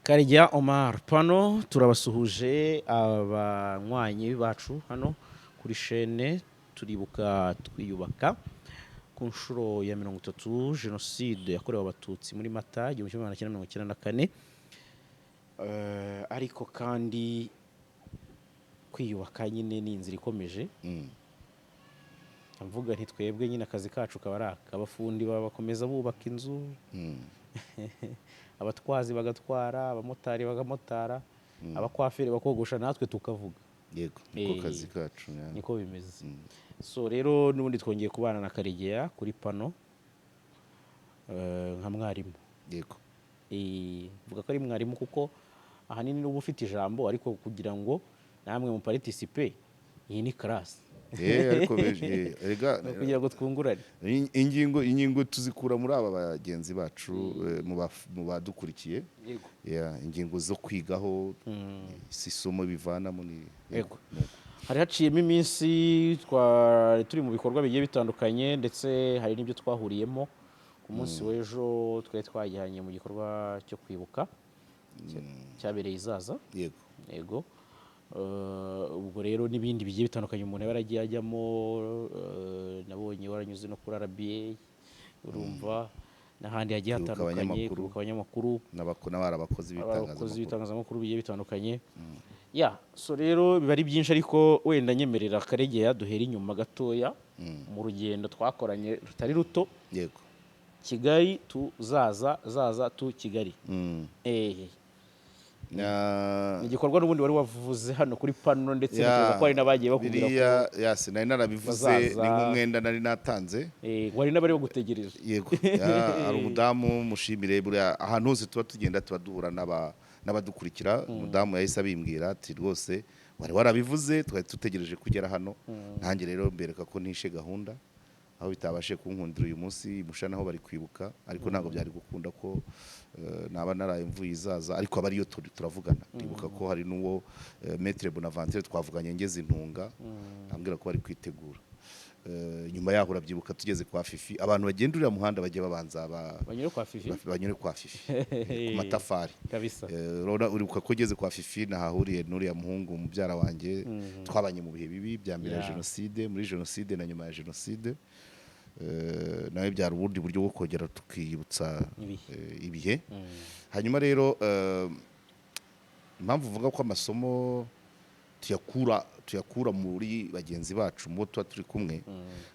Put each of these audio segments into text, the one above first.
Karegeya Omar Pano, turabasuhuje abanywanyi bacu hano kuri shene Turibuka Twiyubaka ku nshuro ya 30 Jenoside yakorewe Abatutsi muri Mata 1994. Ariko kandi kwiyubaka nyine ni inzira ikomeje. Mvuga nti twebwe nyine akazi kacu kaba ari aka: abafundi baba bakomeza bubaka inzu, abatwazi bagatwara, abamotari bagamotara, abakwaferi bakogosha, natwe tukavuga. Yego, niko kazi kacu ya. Niko bimeze. So rero n'ubundi twongeye kubana na Karegeya kuri pano nka mwarimu. Mvuga ko ari mwarimu kuko ahanini n'uba ufite ijambo, ariko kugira ngo namwe mu participe, iyi ni class. Ariko erega Ni ukugira ngo twungurane. Ingingo tuzikura muri aba bagenzi bacu, mu badukurikiye. Yeah, ingingo zo kwigaho, si isomo bivanamo ni Yego. Hari haciyemo iminsi, twari turi mu bikorwa bigiye bitandukanye, ndetse hari n'ibyo twahuriyemo ku munsi w'ejo. Twari twajyanye mu gikorwa cyo kwibuka cyabereye izaza. Yego. Ubwo rero n'ibindi bigiye bitandukanye umuntu aba yaragiye ajyamo, nabonye waranyuze no kuri RBA, urumva n'ahandi hagiye Kwibuka hatandukanye. abanyamakuru. Kwibuka abanyamakuru. N'abari abakozi abakozi b'itangazamakuru. B'itangazamakuru bigiye bitandukanye. Ya, so rero biba ari byinshi, ariko wenda nyemerera Karegeya duhera inyuma gatoya mu rugendo twakoranye rutari ruto. Kigali to Zaza, Zaza to Kigali. Ni igikorwa n'ubundi wari wavuze hano kuri pano, ndetse ntekereza ko hari n'abagiye bakubwira ko Biriya yasi nari narabivuze, bazaza. Ni nk'umwenda nari natanze. Wari n'abari bagutegereje. Yego, ya, hari umudamu mushimire. Buriya ahantu hose tuba tugenda tuba duhura n'abadukurikira. Umudamu yahise abimbwira ati: "Rwose wari warabivuze, twari dutegereje kugera hano." Nanjye rero mbereka ko ntishe gahunda. Aho bitabashije kunkundira uyu munsi musha naho bari kwibuka, ariko ntabwo byari gukunda ko naba naraye mvuye izaza, ariko aba ariyo turavugana. Ndibuka ko hari n'uwo Maître Bonaventure twavuganye ngeze intunga, ambwira ko bari kwitegura. Nyuma yaho urabyibuka tugeze kwa Fifi. Abantu bagenda uriya muhanda bajye babanza banyure kwa Fifi. Banyure kwa Fifi ku matafari. Urabona, uribuka ko ugeze kwa Fifi nahahuriye n'uriya muhungu mubyara wanjye twabanye mu bihe bibi bya mbere ya jenoside, muri jenoside na nyuma ya jenoside. Nawe byari ubundi buryo bwo kongera tukiyibutsa ibihe. Ibihe. Hanyuma rero impamvu uvuga ko amasomo tuyakura muri bagenzi bacu, mu bo tuba turi kumwe,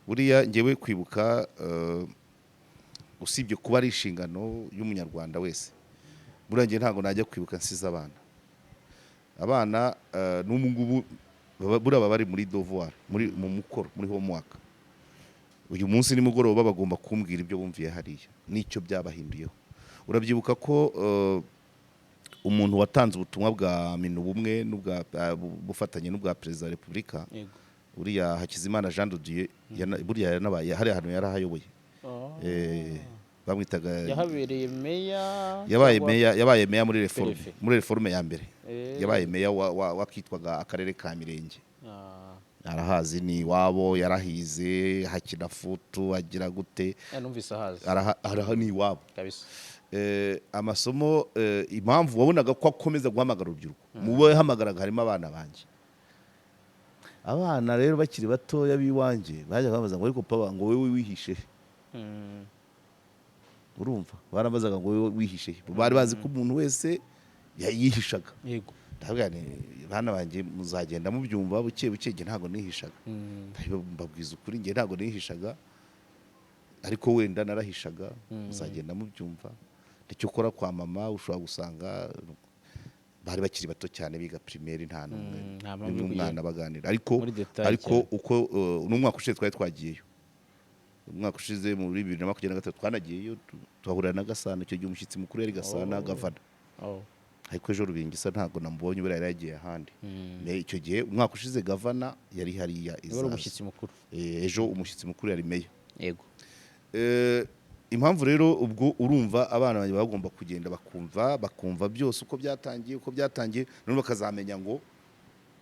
buriya ngewe kwibuka, usibye kuba ari inshingano y'Umunyarwanda wese, buriya ngewe ntabwo najya kwibuka nsize abana. Abana n'ubu ngubu buriya baba bari muri devoir, muri mu mukoro, muri homework. Uyu munsi nimugoroba bagomba kumbwira ibyo bumviye hariya n'icyo byabahinduyeho. Urabyibuka ko umuntu watanze ubutumwa bwa Minubumwe n'ubwa bufatanye n'ubwa Perezida wa Repubulika, uriya Hakizimana Jean de Dieu, buriya yanabaye hariya hantu, yarahayoboye. Bamwitaga Yahabereye meya yabaye cyangwa meya, yabaye meya muri réforme, Perefe. muri réforme ya mbere. Yabaye meya wakitwaga akarere ka Mirenge. Arahazi, ni iwabo, yarahize, hakina futu, agira gute. Numvise ahazi. Araha ni iwabo. Amasomo, impamvu wabonaga ko akomeza guhamagara urubyiruko, mu bo yahamagaraga harimo abana banjye. Abana rero bakiri batoya b'iwanjye bajyaga babaza ngo: "Ariko papa, ngo wowe wihishe he?" Urumva, barambazaga ngo: "Wowe wihishe he?" Bari bazi ko umuntu wese yihishaga. Ndavuga nti: "Bana banjye, muzagenda mubyumva buke buke. Njye ntabwo nihishaga." Mbabwiza ukuri, njye ntabwo nihishaga, ariko wenda narahishaga, muzagenda mubyumva. Icyo ukora kwa mama ushobora gusanga bari bakiri bato cyane, biga primaire, nta n'umwe Nta mpamvu yo n'umwana kujya baganira, ariko muri detail ariko cyane. Uko n'umwaka ushize twari twagiyeyo, umwaka ushize muri 2023 twanagiyeyo, tuhahurira na Gasana. Icyo gihe umushyitsi mukuru yari Gasana, gavana. Ariko ejo Rubingisa ntabwo namubonye, buriya yari yagiye ahandi. Icyo gihe umwaka ushize gavana yari hariya Niwe wari izaza. umushyitsi mukuru. Ejo umushyitsi mukuru yari meya. Impamvu rero ubwo urumva abana banjye bagomba kugenda bakumva byose uko byatangiye, noneho bakazamenya ngo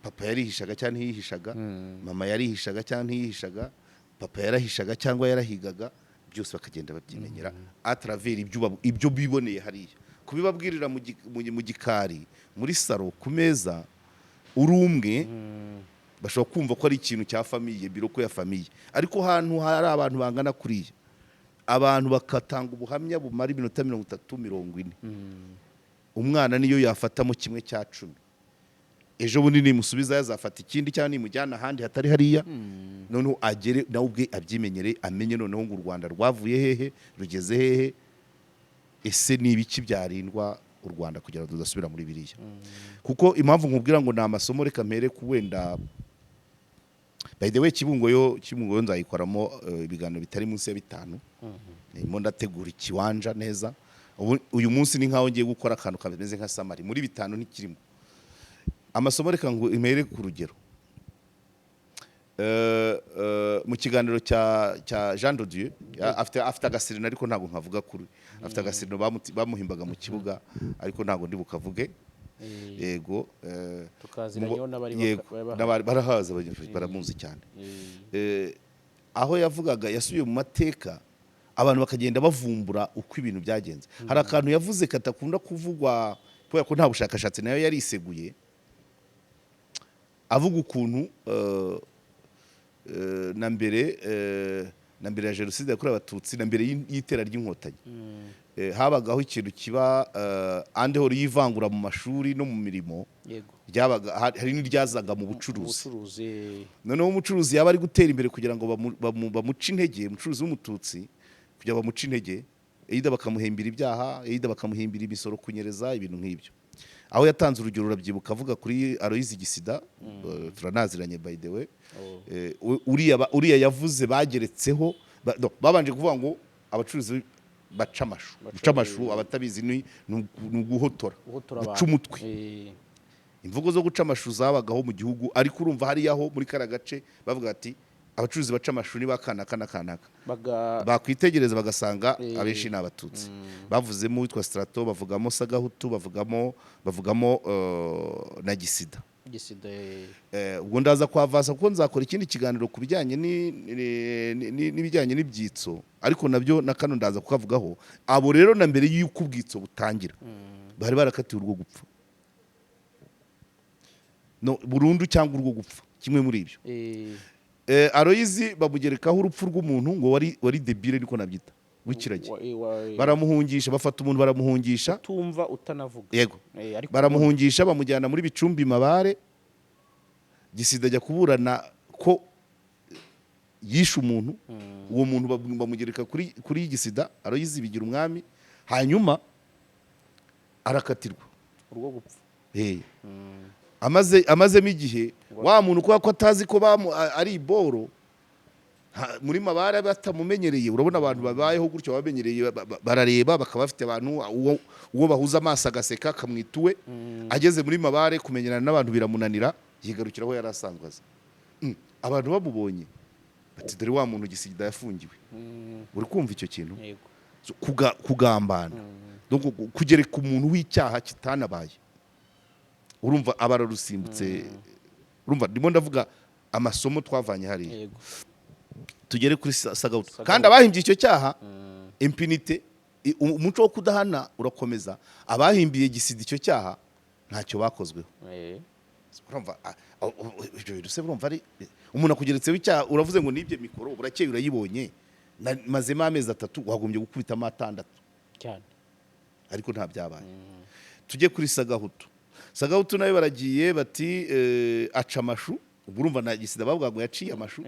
papa yarihishaga cyangwa ntiyihishaga, mama yarihishaga cyangwa ntiyihishaga, papa yarahishaga cyangwa yarahigaga, byose bakagenda babyimenyera à travers ibyo biboneye hariya. Kubibabwirira mu gikari, muri salo, ku meza, uri umwe, bashobora kumva ko ari ikintu cya famille, biroko ya famille. Ariko ahantu hari abantu bangana kuriya, abantu bakatanga ubuhamya bumara iminota 30, 40, umwana niyo yafatamo 1/10, ejo bundi nimusubiza yazafata ikindi, cyangwa nimujyana ahandi hatari hariya, noneho agere nawe ubwe abyimenyere, amenye noneho ngo u Rwanda rwavuye hehe, rugeze hehe, ese ni ibiki byarindwa u Rwanda kugira ngo tudasubira muri biriya. Kuko impamvu nkubwira ngo ni amasomo, reka mpere ku wenda, by the way, Kibungo yo nzayikoramo ibiganiro bitari munsi ya 5. Ndimo ndategura ikiwanja neza. Ubu uyu munsi ni nkaho ngiye gukora akantu kameze nka summary muri 5, ntikirimo amasomo. Reka ngo impere ku rugero. Mu kiganiro cya Jean de Dieu, afite agasirino, ariko ntabwo nkavuga kuri, afite agasirino bamuhimbaga mu kibuga, ariko ntabwo ndi bukavuge. Yego, Tukaziranyeho n'abari yego, bari bahari. N'abari barahaza, baramuzi cyane. Aho yavugaga, yasubiye mu mateka, abantu bakagenda bavumbura uko ibintu byagenze. Hari akantu yavuze katakunda kuvugwa kubera ko nta bushakashatsi, nayo yariseguye, avuga ukuntu na mbere ya Jenoside yakorewe Abatutsi, na mbere y'itera ry'Inkotanyi, habagaho ikintu kiba andehoro y'ivangura mu mashuri no mu mirimo. Ryabaga hari n'iryazaga mu bucuruzi. Ubucuruzi. Noneho umucuruzi yaba ari gutera imbere, kugira ngo bamuce intege, umucuruzi w'Umututsi, kugira ngo bamuce intege, either bakamuhimbira ibyaha, either bakamuhimbira imisoro, kunyereza, ibintu nk'ibyo. Aho yatanze urugero, urabyibuka, avuga kuri Aloyizi Gisida, turanaziranye by the way. Oh. Uriya yavuze bageretseho no, babanje kuvuga ngo abacuruzi baca amashu. Guca amashu, abatabizi, ni uguhotora, Guhotora guca abantu. umutwe. Imvugo zo guca amashu zabagaho mu gihugu, ariko urumva hariya ho muri kariya gace bavuga ati abacuruzi baca amashu ni ba kanaka na kanaka. Bakwitegereza bagasanga abenshi ni Abatutsi. Bavuzemo uwitwa Strato, bavugamo Sagahutu, bavugamo na Gisida. Gisida. Ubwo ndaza kwavasa kuko nzakora ikindi kiganiro ku bijyanye n'ibijyanye n'ibyitso, ariko nabyo na kano ndaza kukavugaho. Abo rero na mbere y'uko ubwitso butangira bari barakatiwe urwo gupfa, no burundu cyangwa urwo gupfa, kimwe muri ibyo. Aloyizi bamugerekaho urupfu rw'umuntu ngo wari débile, niko nabyita, w'ikiragi. Baramuhungisha, bafata umuntu baramuhungisha. Utumva, utanavuga. Yego. Ariko Baramuhungisha, bamujyana muri Bicumbi Mabare. Gisida ajya kuburana ko yishe umuntu, uwo muntu bamugereka kuri Gisida. Aloyizi bigira umwami, hanyuma arakatirwa urwo gupfa. Amazemo igihe, wa muntu kubera ko atazi ko ari iboro muri Mabare, batamumenyereye. Urabona abantu babayeho gutyo bamenyereye, barareba bakaba bafite abantu, uwo bahuza amaso agaseka akamwita uwe. Ageze muri Mabare kumenyerana n'abantu biramunanira, yigarukira aho yari asanzwe azi. Abantu bamubonye bati dore wa muntu Gisida yafungiwe. Uri kumva icyo kintu? Yego. So, kugambana. Donc, kugereka umuntu w'icyaha kitanabaye, urumva aba ararusimbutse. Urumva ndimo ndavuga amasomo twavanye hariya. Tugere kuri Sagahutu. Sagahutu. Kandi abahimbye icyo cyaha, impunité, umuco wo kudahana urakomeza. Abahimbiye Gisida icyo cyaha ntacyo bakozweho. Urumva ibyo bintu se, urumva ari umuntu akugeretseho icyaha, uravuze ngo nibye mikoro, burakeye urayibonye, mazemo amezi 3, wagombye gukubitamo 6. Cyane. Ariko nta byabaye. Tujye kuri Sagahutu. Sagahutu nawe baragiye bati aca amashu. Ubwo urumva na Gisida bavuga ngo yaciye amashu.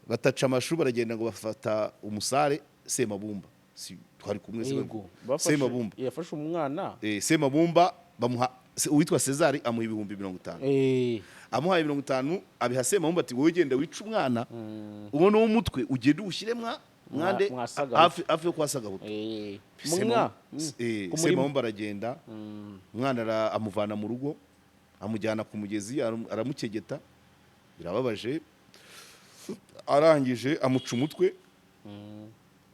Bataca amashu, baragenda ngo bafata umusare Semabumba, si twari kumwe se? Yego. Semabumba. Yafashe umwana. Semabumba bamuha uwitwa Cesar amuha 50,000. Amuhaye 50, abiha Semabumba ati wowe genda wice umwana, ubona uwo mutwe ugende uwushyire mwande Mwa Sagahutu. hafi yo kwa Sagahutu. Mwa ku murima. Semabumba aragenda, umwana amuvana mu rugo, amujyana ku mugezi, aramukegeta, birababaje, arangije amuca umutwe,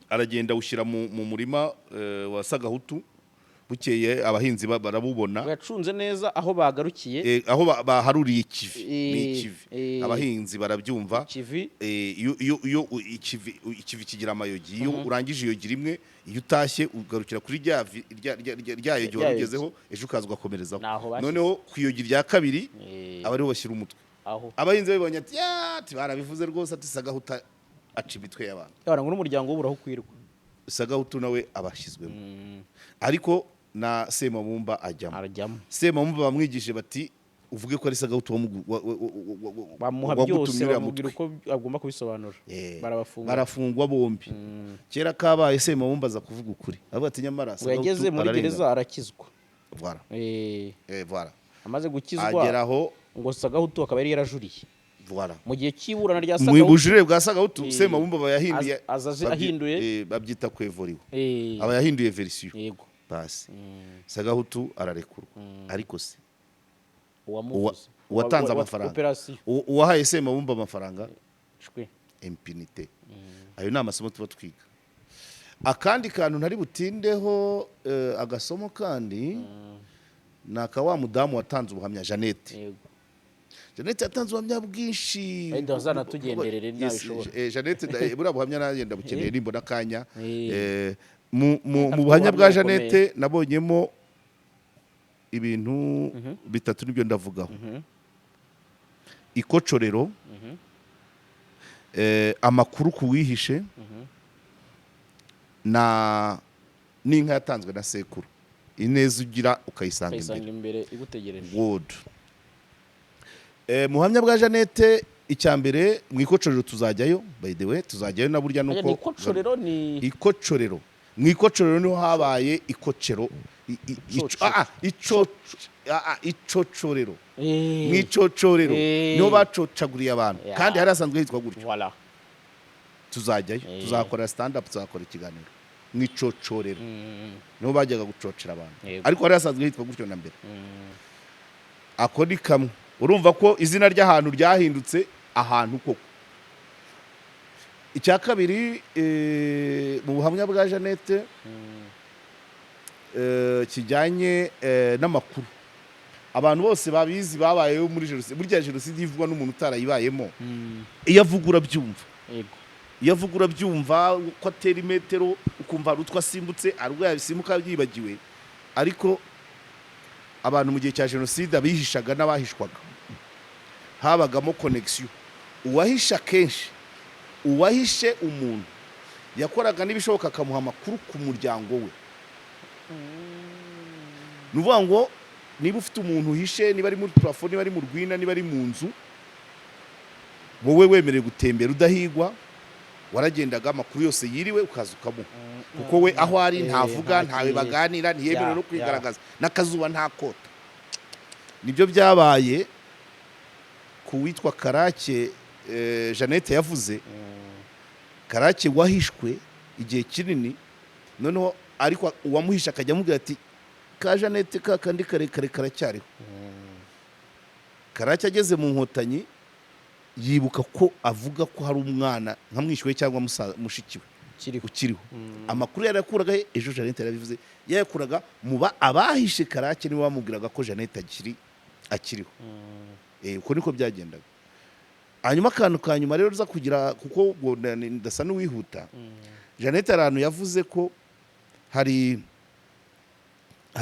aragenda awushyira mu murima wa Sagahutu. Bukeye abahinzi barabubona. Ngo yacunze neza aho bagarukiye. Aho baharuriye ikivi ni ikivi. Abahinzi barabyumva. Ikivi. Iyo ikivi kigira amayogi, iyo urangije iyogi rimwe, iyo utashye ugarukira kuri rya rya yogi Rya wari yogi. ugezeho, ejo ukaza ugakomerezaho. Naho bashyize. Noneho ku yogi rya kabiri aba ariho bashyira umutwe. Aho. Abahinzi babibonye ati: "Ya, ati barabivuze rwose," ati: "Sagahuta aca imitwe y'abantu." Yabara ngo n'umuryango w'ubura aho ukwirwa. Sagahutu nawe abashyizwemo, ariko na Semabumba ajyamo. Arajyamo. Semabumba bamwigishije bati: "Uvuge ko ari Sagahutu Bamuha wagutumye byose, uriya bamubwira mutwe." uko agomba kubisobanura. Barabafunga. Barafungwa bombi. Kera kabaye, Semabumba aza kuvuga ukuri, avuga ati: "Nyamara Ngo yageze Sagahutu muri ararengana." gereza arakizwa. Voilà. Voilà. Amaze gukizwa, Agera aho, ngo Sagahutu akaba yari yarajuriye voilà. mu gihe cy'iburana rya Mu Sagahutu. bujurire bwa Sagahutu, Semabumba bayahinduye. Aza ahinduye. Babyita kwevoriwe. Aba yahinduye version. Basi Sagahutu ararekurwa, ariko se Uwamuvuze, uwatanze amafaranga, operation, uwahaye Semabumba amafaranga, shwe. Impunité. Ayo ni amasomo tuba twiga. Akandi kantu ntari butindeho, agasomo kandi ni aka wa mudamu watanze ubuhamya, Jeannette. Jeannette yatanze ubuhamya bwinshi. Wenda azanatugenderere Yes, nabishobora. Jeannette, buriya buhamya nanjye ndabukeneye nimbona akanya. Mu Afite buhamya bwa ubuhamya Jeannette nabonyemo ibintu bitatu, nibyo ndavugaho: ikocorero, amakuru ku wihishe, na n'inka yatanzwe na sekuru. Ineza ugira ukayisanga ukayisanga imbere. Imbere igutegereje. Good. Mu buhamya bwa Jeannette, icya mbere mu ikocorero, tuzajyayo by the way, tuzajyayo na burya Aya nuko ni ikocorero ni Ikocorero, mu ikocorero niho habaye ikocero, Icocero. Icocorero. Mu icocorero niho bacocaguriye abantu, kandi hari hasanzwe hitwa gutyo. Voilà. Tuzajyayo, tuzakora stand up, tuzakora ikiganiro mu icocorero. Niho bajyaga gucocera abantu, ariko hari hasanzwe hitwa gutyo na mbere. Ako ni kamwe. Urumva ko izina ry'ahantu ryahindutse ahantu koko. Icya kabiri, mu buhamya bwa Jeannette, kijyanye n'amakuru. Abantu bose babizi babayeho muri jenoside, burya jenoside ivugwa n'umuntu utarayibayemo, iyo avuga urabyumva. Iyo avuga urabyumva ko atera imetero, ukumva hari utwo asimbutse, hari ubwo yabisimbuka yibagiwe. Ariko abantu mu gihe cya jenoside, abihishaga n'abahishwaga, habagamo connexion. Uwahisha kenshi, uwahishe umuntu yakoraga n'ibishoboka akamuha amakuru ku muryango we. Ni ukuvuga ngo niba ufite umuntu uhishe, niba ari muri plafond, niba ari mu rwina, niba ari mu nzu, wowe wemerewe gutembera udahigwa, waragendaga amakuru yose yiriwe ukaza ukamuha, kuko we aho ari ntavuga, ntawe baganira, ntiyemerewe no kwigaragaza, n'akazuba nta kota. Nibyo byabaye ku witwa Karake. Jeannette yavuze Karake wahishwe igihe kinini, noneho ariko uwamuhishe akajya amubwira ati: "Ka Jeannette ka kandi karekare karacyariho." Karake ageze mu Nkotanyi yibuka ko avuga ko hari umwana nka mwishyuwe cyangwa mushiki we Kiriho. ukiriho. Amakuru yarayakuraga he? Ejo Jeannette yarabivuze, yayakuraga mu ba abahishe Karake, nibo bamubwiraga ko Jeannette akiriho. Uko niko byagendaga. Hanyuma akantu ka nyuma rero uza kugira, kuko ubwo ndasa n'uwihuta, Jeannette hari ahantu yavuze ko hari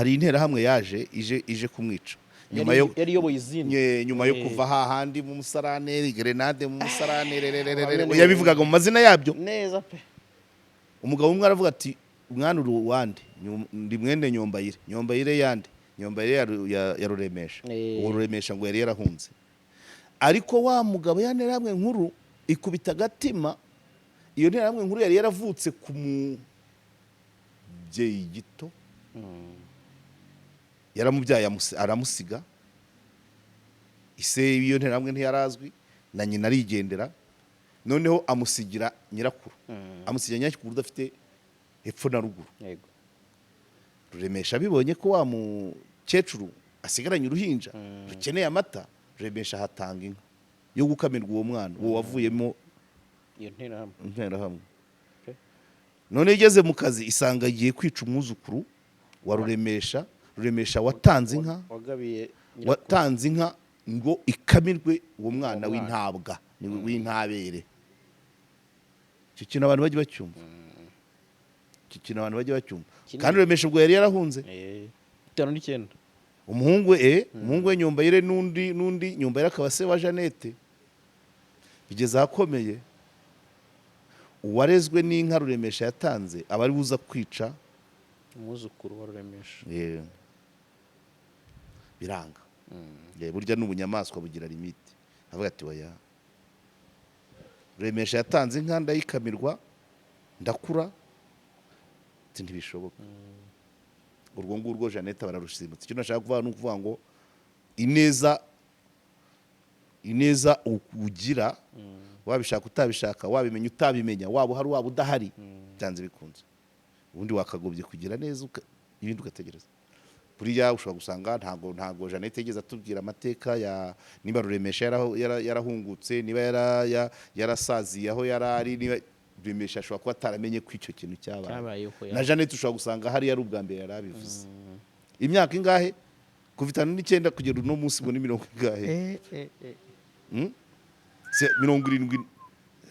interahamwe yaje ije kumwica nyuma yo Yari iyoboye izindi. Nyuma yo kuva hahandi mu musarane, grenade mu musarane, rerererere, Wamenye. yabivugaga mu mazina yabyo. Neza pe. Umugabo umwe aravuga ati: "Mwana, uri uwande?" "Ndi mwene Nyombayire." "Nyombayire yande?" "Nyombayire ya Ruremesha." Uwo Ruremesha ngo yari yarahunze, ariko wa mugabo, ya nterahamwe nkuru ikubita agatima. Iyo nterahamwe nkuru yari yaravutse ku mubyeyi gito, yaramubyaye aramusiga. Ise w'iyo nterahamwe ntiyarazwi, na nyina arigendera, noneho amusigira nyirakuru, amusigira nyirakuru udafite hepfo na ruguru. Ruremesha abibonye ko wa mukecuru asigaranye uruhinja rukeneye amata, Ruremesha ahatanga inka yo gukamirwa uwo mwana, uwo wavuyemo Iyo nterahamwe. interahamwe. Okay. None igeze mu kazi isanga agiye kwica umwuzukuru. Wa Ruremesha. Ruremesha watanze inka, wagabiye nyirakuru. Watanze inka ngo ikamirwe uwo mwana Uwo mwana. W'intabwa ni w'intabere. Icyo kintu abantu bajya bacyumva, icyo kintu abantu bajya bacyumva. Kinini. Kandi Ruremesha ubwo yari yarahunze. 59. Umuhungu we Nyombayire, n'undi Nyombayire akaba se wa Jeannette. Bigeze ahakomeye, uwarezwe n'inka Ruremesha yatanze aba ari buza kwica umwuzukuru wa Ruremesha. Biranga. Burya n'ubunyamaswa bugira limite. Avuga ati: "Oya, Ruremesha yatanze inka ndayikamirwa ndakura." Ati: "Ntibishoboka." Urwo ngurwo Jeannette bararusimbutse. Icyo nashaka kuvuga ni ukuvuga ngo ineza ugira, wabishaka utabishaka, wabimenya utabimenya, waba uhari waba udahari, byanze bikunze ubundi wakagombye kugira neza, ibindi ugategereza. Buriya ushobora gusanga ntago Jeannette yigeze atubwira amateka ya niba Ruremesha yarahungutse, niba yarasaziye aho yari ari, niba Ruremesha ashobora kuba ataramenye ko icyo kintu cyabaye. Cyabayeho ya. Na Jeannette ushobora gusanga hariya ari ubwa mbere yari abivuze. Imyaka ingahe kuva 59 kugera uno munsi? Ngo ni mirongo ingahe? Se 70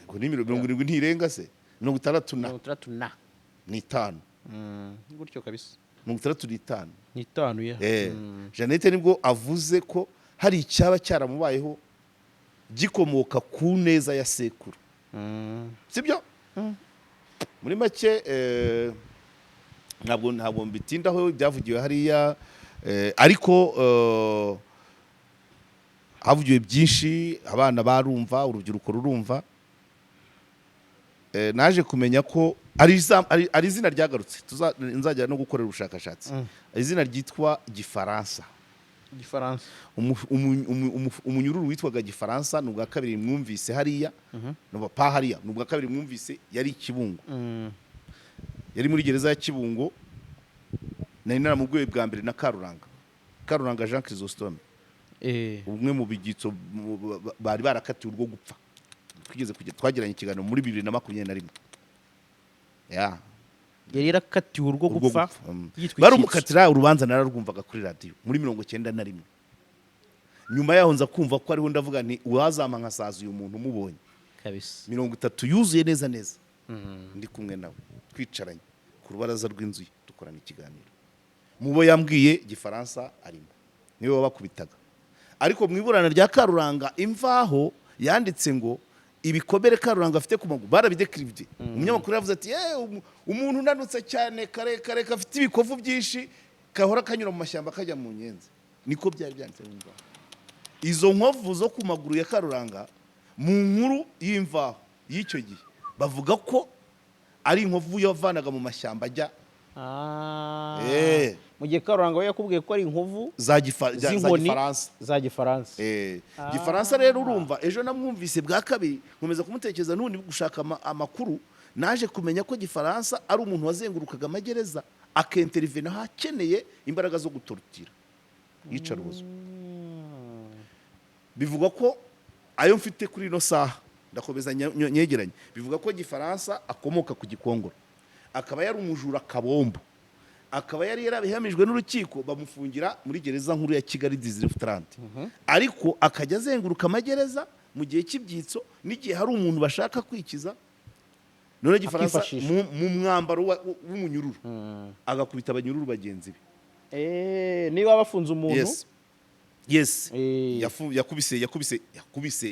ngo ni 70 ntirenga se? 60 na 65 na n'itanu. Gutyo kabisa. 65. Ni itanu ya. Jeannette nibwo avuze ko hari icyaba cyaramubayeho gikomoka ku neza ya sekuru. Sibyo? Muri make, ntabwo mbitindaho ibyavugiwe hariya, ariko havugiwe byinshi, abana barumva, urubyiruko rurumva. Naje kumenya ko ari izina ryagarutse, nzajya no gukorera ubushakashatsi, izina ryitwa Gifaransa. Igifaransa. Umunyururu witwaga Gifaransa ni ubwa kabiri mwumvise hariya. Pa hariya ni ubwa kabiri mwumvise, yari i Kibungo. Yari muri gereza ya Kibungo. Nari naramubwiye bwa mbere na Karuranga Jean Chrysostome, umwe mu bibyitso bari barakatiwe urwo gupfa. Twigeze kujya twagiranye ikiganiro muri 2021 ya. Yari yarakatiwe urwo Urwo gupfa. gupfa. Yitwa Barumukatira urubanza, nararwumvaga kuri radiyo muri 91. Nyuma yaho nza kumva ko ariho, ndavuga nti: "Uwazampa nkasaza uyu muntu umubonye." Kabisa. 30 yuzuye neza neza, ndi kumwe nawe, twicaranye ku rubaraza rw'inzu ye, dukorana ikiganiro. Mu bo yambwiye, Gifaransa arimo, niwe wabakubitaga. Ariko mu iburana rya Karuranga, Imvaho yanditse ngo ibikomere Karuranga afite ku maguru barabidekiribye. Umunyamakuru yavuze ati: Umuntu unanutse cyane, karekare, gafite ibikovu byinshi, gahora kanyura mu mashyamba kajya mu nyenzi." Niko byari byanditse mu Mvaho. Izo nkovu zo ku maguru ya Karuranga, mu nkuru y'Imvaho y'icyo gihe, bavuga ko ari inkovu yavanaga mu mashyamba ajya Mu gihe Karuranga we yakubwiye ko ari inkovu za z'inkoni Gifaransa. Za Gifaransa. Gifaransa rero, urumva ejo namwumvise bwa kabiri, nkomeza kumutekereza n'ubundi gushaka amakuru. Naje kumenya ko Gifaransa ari umuntu wazengurukaga amagereza, akintervena aho akeneye imbaraga zo gutorotira iyicarubozo. Bivugwa ko, ayo mfite kuri ino saha, ndakomeza nyegeranye, bivuga ko Gifaransa akomoka ku Gikongoro, akaba yari umujura kabombo, akaba yari yarabihamijwe n'urukiko, bamufungira muri gereza nkuru ya Kigali 19-30, ariko akajya azenguruka amagereza mu gihe cy'ibyitso n'igihe hari umuntu bashaka kwikiza. None Gifaransa Akifashisha. mu mwambaro w'umunyururu agakubita abanyururu bagenzi be. Niba bafunze umuntu. Yes. Yakubise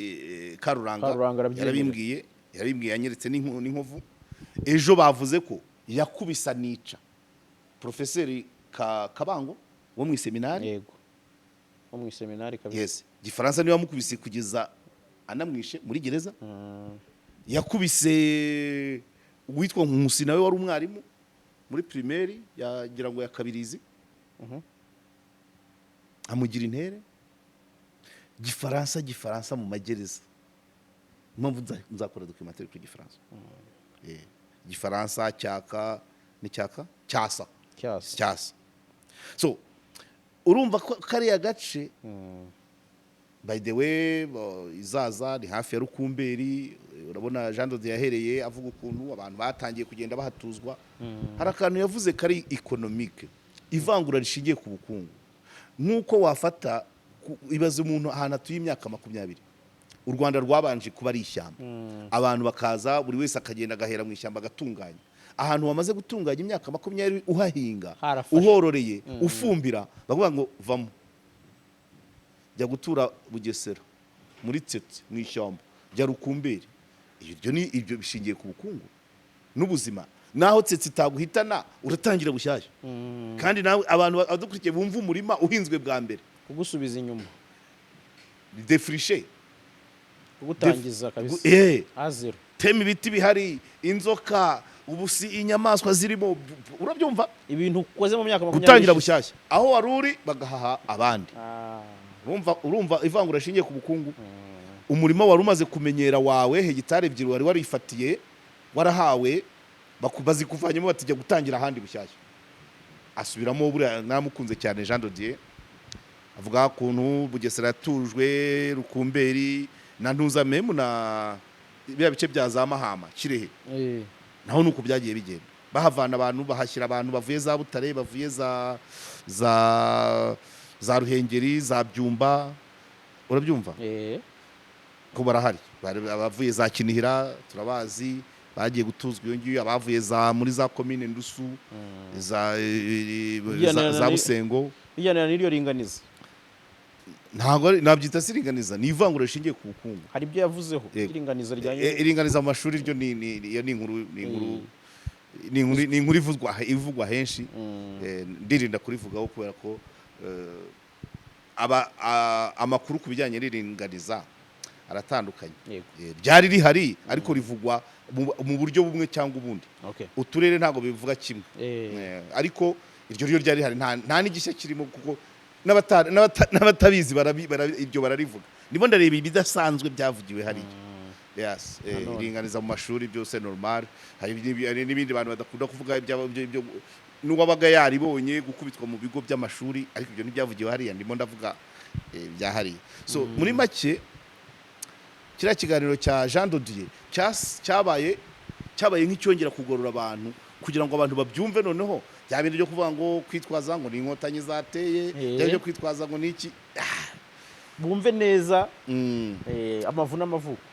Karuranga. Karuranga arabyemera. Yarabimbwiye, yanyeretse n'inkovu. Ejo bavuze ko yakubise anica Profeseri Kabango wo mu iseminari. Yego, wo mu iseminari kabisa. Yes, Gifaransa niwe wamukubise kugeza anamwishe muri gereza. Yakubise uwitwa Nkusi, nawe wari umwarimu muri primaire, yagira ngo ya Kabirizi, amugira intere. Gifaransa mu magereza, impamvu nzakora documentaire kuri Gifaransa. Gifaransa cyaka ni cyaka cyasa. Cyasa. Cyasa. So urumva ko kariya gace, by the way, izaza ni hafi ya Rukumberi. Urabona Jean de Dieu yahereye avuga ukuntu abantu batangiye kugenda bahatuzwa. Hari akantu yavuze kari économique. Ivangura rishingiye ku bukungu, nk'uko wafata ibaze umuntu ahantu atuye imyaka 20. U Rwanda rwabanje kuba ari ishyamba, abantu bakaza, buri wese akagenda agahera mu ishyamba, agatunganya ahantu wamaze gutunganya imyaka 20 uhahinga, Harafashe. uhororeye, ufumbira, bavuga ngo vamo, jya gutura Bugesera muri Tsetse mu ishyamba, jya Rukumberi. Ibyo ni ibyo bishingiye ku bukungu n'ubuzima. Naho tsetse itaguhitana, uratangira bushyashya. Kandi nawe abantu badukurikiye bumva umurima uhinzwe bwa mbere. Kugusubiza inyuma. Défriché. Kugutangiza kabisa. À zéro. Tema ibiti bihari, inzoka, ubusi, inyamaswa zirimo, urabyumva? Ibintu ukoze mu myaka 20 Gutangira ishize. bushyashya aho wari uri, bagahaha abandi. Urumva ivangura rishingiye ku bukungu. Umurima wari umaze kumenyera wawe, hegitari 2 wari warifatiye, warahawe, bazikuvanyemo, batijya gutangira ahandi bushyashya. Asubiramo buriya namukunze cyane Jean de Dieu, avuga ukuntu Bugesera yatujwe, Rukumberi na Ntuza, memu na biriya bice bya za Mahama, Kirehe. Naho nuko byagiye bigenda, bahavana abantu, bahashyira abantu bavuye za Butare, bavuye za Ruhengeri, za Byumba, urabyumva? Ko barahari. Abavuye za Kinihira turabazi, bagiye gutuzwa iyo ngiyo, abavuye za muri za komine Ndusu, za Busengo. Bijyana n'iryo ringaniza. Ntabwo nabyita siringaniza, ni ivangura rishingiye ku bukungu. Hari ibyo yavuzeho. Yego. Iringaniza rijyanye Iringaniza mu mashuri ryo ni iyo ni inkuru ivugwa henshi. Ndirinda kurivugaho kubera ko amakuru ku bijyanye n'iringaniza aratandukanye. Ryari rihari, ariko rivugwa mu buryo bumwe cyangwa ubundi. Uturere ntabwo bivuga kimwe. Ariko iryo ryo ryari rihari, nta n'igishya kirimo, kuko n'abatabizi ibyo bararivuga. Ndimo ndareba ibidasanzwe byavugiwe hariya. Yes, Nanone. Iringaniza mu mashuri byose normal. Hari n'ibindi bantu badakunda kuvuga n'uwabaga yaribonye gukubitwa mu bigo by'amashuri, ariko ibyo ntibyavugiwe hariya. Ndimo ndavuga bya hariya. So muri make, kiriya kiganiro cya Jean de Dieu cyabaye nk'icyongera kugorora abantu, kugira ngo abantu babyumve. Noneho bya bindi byo kuvuga ngo kwitwaza ngo ni Inkotanyi zateye, bya byo kwitwaza ngo ni iki. Bumve neza amavu n'amavuko.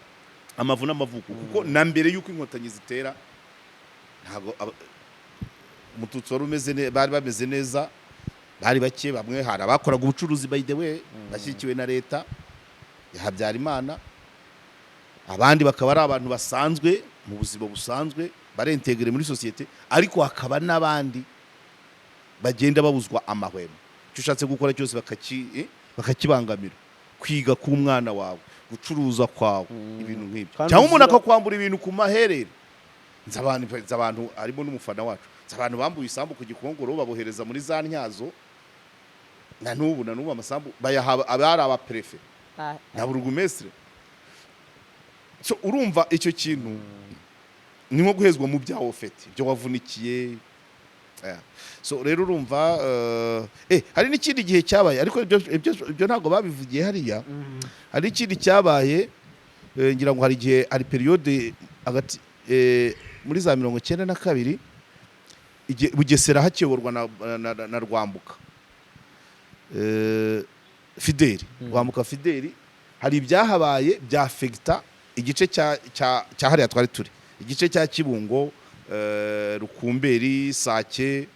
Amavu n'amavuko, kuko na mbere y'uko Inkotanyi zitera, ntabwo Umututsi wari umeze bari bameze neza, bari bake. Bamwe hari abakoraga ubucuruzi, by the way, bashyigikiwe na leta ya Habyarimana, abandi bakaba ari abantu basanzwe mu buzima busanzwe, bari intégrés muri sosiyete, ariko hakaba n'abandi bagenda babuzwa amahwemo, icyo ushatse gukora cyose bakakibangamira, kwiga k'umwana wawe, gucuruza kwawe, ibintu nk'ibyo. Kandi Cyangwa umuntu akakwambura ibintu ku maherere. Nzi abantu, harimo n'umufana wacu, nzi abantu bambuye isambu ku Gikongoro, babohereza muri za Ntyazo. Na n'ubu amasambu bayaha abari abaperefe na burugumestre. So urumva icyo kintu ni nko guhezwa mu byawe ufite, ibyo wavunikiye. Yeah. So rero urumva, hari n'ikindi gihe cyabaye, ariko ibyo ntabwo babivugiye hariya. Hari ikindi cyabaye, ngira ngo hari igihe, hari période hagati muri za 92, igihe Bugesera hakiyoborwa na Rwambuka Fideli. Rwambuka Fideli, hari ibyahabaye bya fegita igice cya hariya twari turi, igice cya Kibungo, Rukumberi, Sake,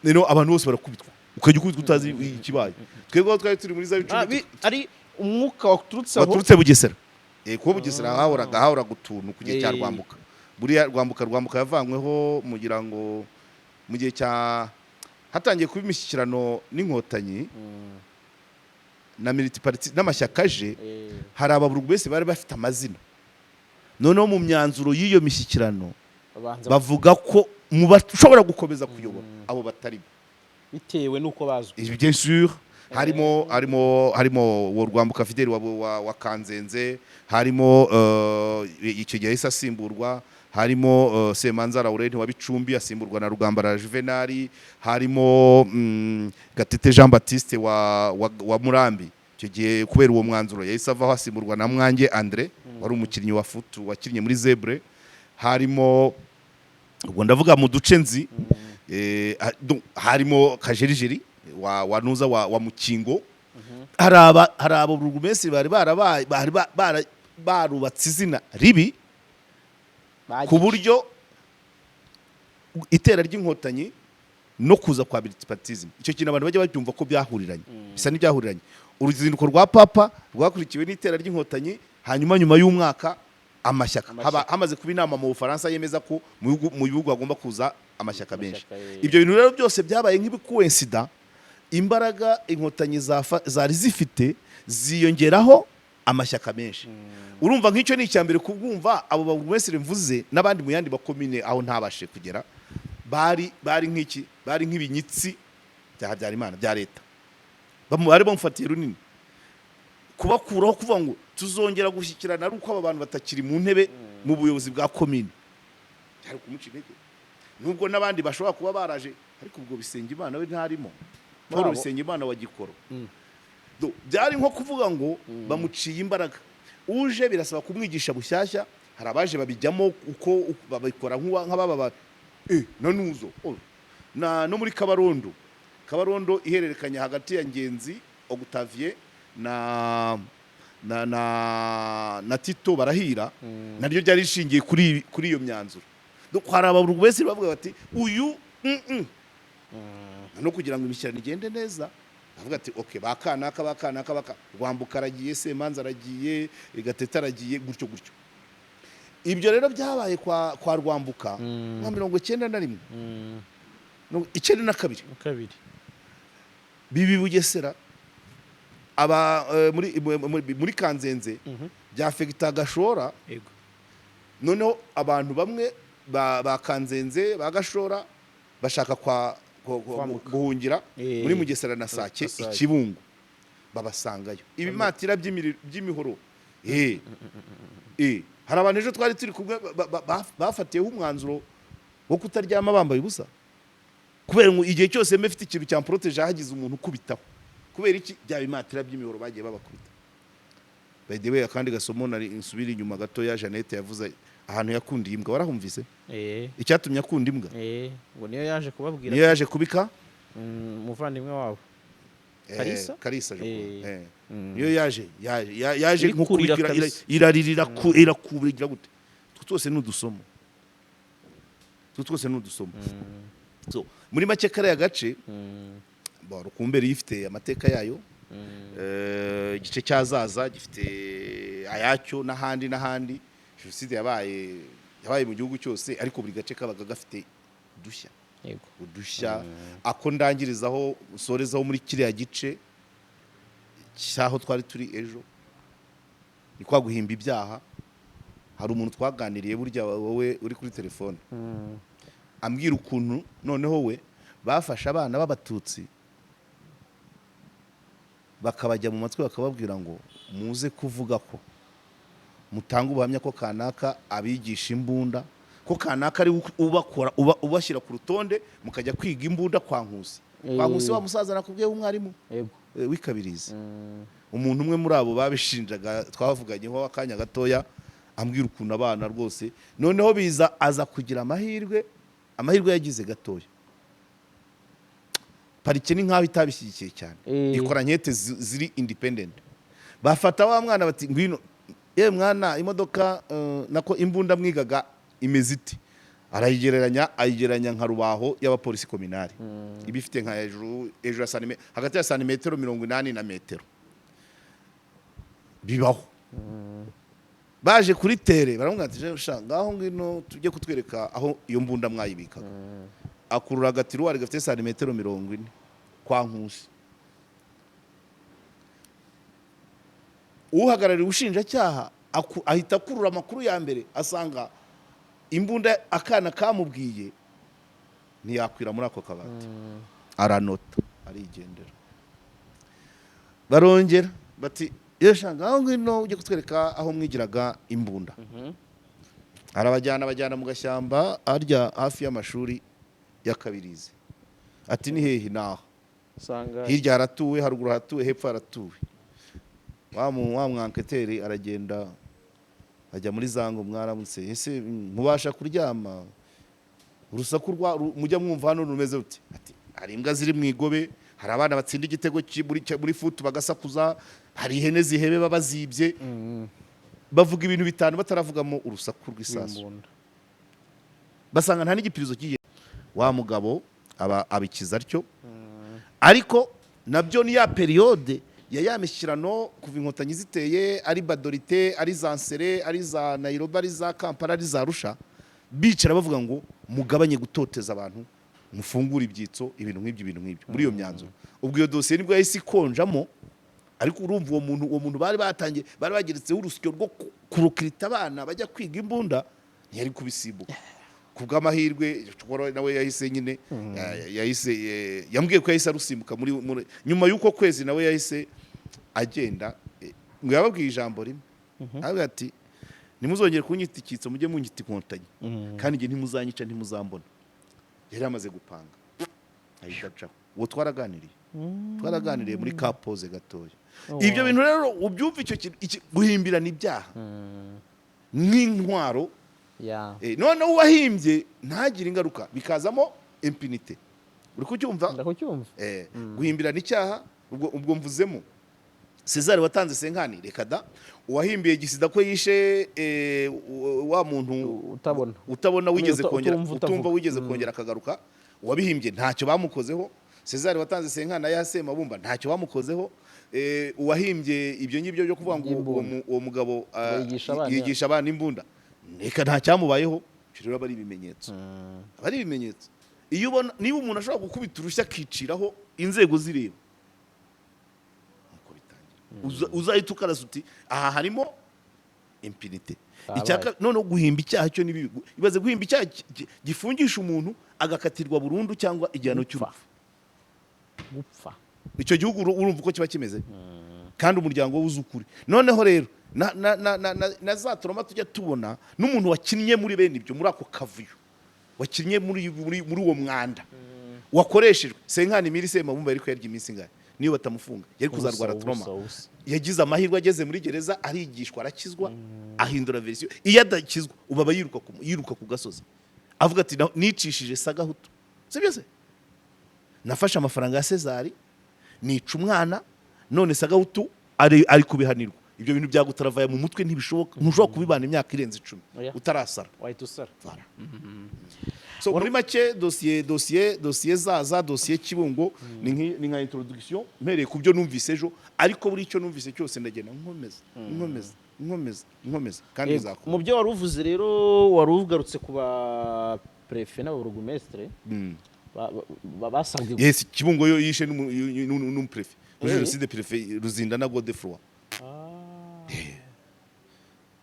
rero abantu bose barakubitwa, ukajya ukubitwa utazi ikibaye. Twebwe aho twari turi muri za Bicumbi, Ari umwuka waturutse aho. Waturutse Bugesera. Kuko Bugesera hahoraga utuntu ku gihe cya Rwambuka. Buriya Rwambuka yavanyweho mugira ngo mu gihe cya hatangiye kuba imishyikirano n'Inkotanyi na multiparty n'amashyaka aje, hari ababurugumesitiri bari bafite amazina. Noneho mu myanzuro y'iyo mishyikirano babanza bavuga ko mu bashobora gukomeza kuyobora abo batarimo. Bitewe n'uko bazwi. Et bien sûr, harimo uwo Rwambuka Fideli wa Kanzenze, harimo icyo gihe yahise asimburwa, harimo Semanza Laurent wa Bicumbi, asimburwa na Rugambara Juvenali, harimo Gatete Jean Baptiste wa Murambi, icyo gihe kubera uwo mwanzuro yahise avaho, asimburwa na Mwange André wari umukinnyi wa futu, wakinnye muri Zebre. Harimo, ubwo ndavuga mu duce nzi. Harimo Kajerijeri wa nuza wa Mukingo. Hari aba burugumesitiri bari barabaye, bari barubatse izina ribi ku buryo itera ry'Inkotanyi no kuza kwa multipartism, icyo kintu abantu bajya babyumva ko byahuriranye, bisa n'ibyahuriranye. Uruzinduko rwa Papa rwakurikiwe n'itera ry'Inkotanyi, hanyuma nyuma y'umwaka amashyaka. Amashyaka. Haba hamaze kuba inama mu Bufaransa yemeza ko mu bihugu hagomba kuza amashyaka menshi. Amashyaka. Ibyo bintu rero byose byabaye nk'ibikuwensida. Imbaraga Inkotanyi zari zifite ziyongeraho amashyaka menshi. Urumva nk'icyo ni icya mbere kubwumva. Abo baburugumesitiri mvuze n'abandi mu yandi makomine aho ntabashe kugera, bari nk'iki, bari nk'ibinyitsi bya Habyarimana, bya leta. Bari bamufatiye runini. Kubakuraho, kuvuga ngo tuzongera gushyikirana ari uko aba bantu batakiri mu ntebe mu buyobozi bwa komine, byari kumuca intege, nubwo n'abandi bashobora kuba baraje. Ariko ubwo Bisengimana we ntarimo, Paul Abo. Bisengimana wa Gikoro. Byari nko kuvuga ngo bamuciye imbaraga. Uje birasaba kumwigisha bushyashya. Hari abaje babijyamo uko babikora nk'ababa na nuzo. Oh, na no muri Kabarondo. Kabarondo ihererekanya hagati ya Ngenzi Octavien na Tito Barahira, naryo ryari rishingiye kuri iyo myanzuro. Donc hari ababurugumesitiri bavuga bati uyu no kugira ngo imishyikirano igende neza, bavuga ati okay, ba kanaka, ba kanaka, baka Rwambuka aragiye, Semanza aragiye, Gatete aragiye, gutyo gutyo. Ibyo rero byabaye kwa Rwambuka nka 91, 92. Kabiri. Bibi Bugesera, aba muri Kanzenze bya fegita Gashora. Noneho abantu bamwe ba Kanzenze, ba Gashora bashaka kwa Kwambuka. guhungira muri Mugesera na Sake. Na Sake. Ikibungo babasangayo ibimatira by'imihoro. Hari abantu ejo twari turi kumwe bafatiyeho umwanzuro wo kutaryama bambaye ubusa, kubera ngo igihe cyose mbe mfite ikintu cyamproteje hagize umuntu ukubitaho. Kubera iki? Bya bimatira by'imihoro bagiye babakubita. By the way, akandi gasomo nari nsubira inyuma gatoya, Jeannette yavuze ahantu yakundiye imbwa, warahumvise? Eh. Icyatumye akunda imbwa. Eh, ngo niyo yaje kubabwira. Niyo yaje kubika. Umuvandimwe wabo Kalisa? Kalisa, je crois. Niyo yaje Iri nko kurira kubika kabisa. iraririra, irakubira, igira gute. Utwo twose ni udusomo, utwo twose ni udusomo. So muri make kariya gace, bon, Rukumberi ifite amateka yayo. Igice cyazaza gifite ayacyo n'ahandi n'ahandi. Jenoside yabaye mu gihugu cyose, ariko buri gace kabaga gafite udushya. Udushya ako ndangirizaho, usorezaho muri kiriya gice cy'aho twari turi ejo, ni kwa guhimba ibyaha. Hari umuntu twaganiriye burya, wowe uri kuri telefone, ambwira ukuntu noneho we bafashe abana b'Abatutsi bakabajya mu matwi, bakababwira ngo muze kuvuga ko mutanga ubuhamya ko kanaka abigisha imbunda, ko kanaka ari ubakora, ubashyira ku rutonde, mukajya kwiga imbunda kwa Nkusi, kwa Nkusi wa musaza nakubwiye w'umwarimu, w'ikabirizi. Umuntu umwe muri abo babishinjaga twavuganyeho akanya gatoya, ambwira ukuntu abana rwose noneho biza aza kugira amahirwe yagize gatoya, parike ni nk'aho itabishyigikiye cyane, ikora enquête ziri independent. Bafata wa mwana bati ngwino yewe mwana, imodoka, nako imbunda mwigaga imeze iti? Arayigereranya, ayigereranya nka rubaho y'abapolisi communale, iba ifite nka hejuru ya hagati ya santimetero 80 na metero. Bibaho baje kuri terrain baramubwira ati "Sha, ngaho ngwino tujye kutwereka aho iyo mbunda mwayibikaga." Akurura agatiruwari gafite santimetero 40 kwa Nkusi. Uhagarariye ubushinjacyaha ahita akurura amakuru ya mbere, asanga imbunda akana kamubwiye ntiyakwira muri ako kabati. Aranota, arigendera. Barongera bati yesha ngaho ngwino ujye kutwereka aho mwigiraga imbunda. Arabajyana, abajyana mu gashyamba harya hafi y'amashuri ya Kabirizi. Ati ni hehe? Naho usanga hirya haratuwe, haruguru haratuwe, hepfo haratuwe. Wa mwanketeri aragenda ajya muri zango, mwaramutse ese, mubasha kuryama? Urusaku mujya mwumva hano rumeze rute? Ati hari imbwa ziri mu igobe, hari abana batsinda igitego muri futu bagasakuza, hari ihene zihebe baba zibye. Bavuga ibintu bitanu bataravugamo urusaku rw'isasu. Imbunda. Basanga nta n'igipirizo kigiye. Wa mugabo aba abikiza atyo, ariko nabyo ni ya période ya mishyikirano kuva Inkotanyi ziteye, ari Gbadolite, ari za Nsele, ari za Nairobi, ari za Kampala, ari za Arusha, bicara bavuga ngo mugabanye gutoteza abantu, mufungure ibyitso, ibintu nk'ibyo, ibintu nk'ibyo muri iyo myanzuro. Ubwo iyo dosiye nibwo yahise ikonjamo. Ariko urumva uwo muntu bari batangiye, bari bageretseho urusyo rwo kurokirita abana bajya kwiga imbunda, ntiyari kubisimbuka. Ku bw'amahirwe nawe yahise nyine yahise yambwiye ko yahise arusimbuka muri nyuma y'uko kwezi nawe yahise agenda. Ngo yababwiye ijambo rimwe, aravuga ati: "Ntimuzongere kunyita icyitso, mujye munyita Inkotanyi, kandi njye ntimuzanyica, ntimuzambona." Yari amaze gupanga, ahita acaho. Uwo twaraganiriye muri ka pause gatoya. Ibyo bintu rero ubyumva, icyo kintu guhimbirana ibyaha nk'intwaro. Noneho uwahimbye ntagire ingaruka, bikazamo impunité. Uri kucyumva? Ndakucyumva. Guhimbirana icyaha, ubwo mvuzemo César watanze cinquante, reka da, uwahimbiye Gisida ko yishe wa muntu utabona. Utabona wigeze kongera utumva, utumva utavuga. Wigeze kongera akagaruka. Uwabihimbye ntacyo bamukozeho. César watanze cinquante ya Semabumba ntacyo bamukozeho. Uwahimbye ibyo ngibyo byo kuvuga ngo Imbunda. uwo mugabo yigisha abana. Yigisha abana imbunda, reka, nta cyamubayeho. Ibyo rero aba ari ibimenyetso, aba ari ibimenyetso. Iyo ubona niba umuntu ashobora gukubita urushyi akiciraho inzego zireba, nuko bitangira. Uzahita ukarasa uti aha harimo impunité. Kabaye. Noneho guhimba icyaha cyo ni bibi. Ibaze guhimba icyaha gifungisha umuntu agakatirwa burundu cyangwa igihano cy'urupfu. Gupfa. Icyo gihugu urumva uko kiba kimeze, kandi umuryango we uzi ukuri. Noneho rero na za trauma tujya tubona n'umuntu wakinnye muri bene ibyo, muri ako kavuyo, wakinnye muri uwo mwanda wakoreshejwe. Senkani miri Semabumba yari kuyarya iminsi ingahe? Niyo batamufunga yari kuzarwara Ubusa, trauma. ubusa, ubusa. Yagize amahirwe ageze muri gereza arigishwa, arakizwa, ahindura version. Iyo adakizwa ubu aba yiruka ku gasozi avuga ati: "Nicishije Sagahutu, sibyo se? Nafashe amafaranga ya Cezari, nica umwana, none Sagahutu ari kubihanirwa." Ibyo bintu byagutaravaye mu mutwe, ntibishoboka, ntushobora kubibana imyaka irenze 10 Oya. utarasara. Wahita usara. Voilà. So muri make dosiye Zaza, dosiye Kibungo ni nka introduction mpereye ku byo numvise ejo, ariko buri icyo numvise cyose ndagenda nkomeza, nkomeza, nkomeza, nkomeza, kandi Yego. bizakora. Mu byo wari uvuze rero, wari ugarutse ku ba préfet n'ababurugumesitire basabwe. Yes, Kibungo yo yishe n'umuprefe muri jenoside, préfet Ruzindana Godefroid.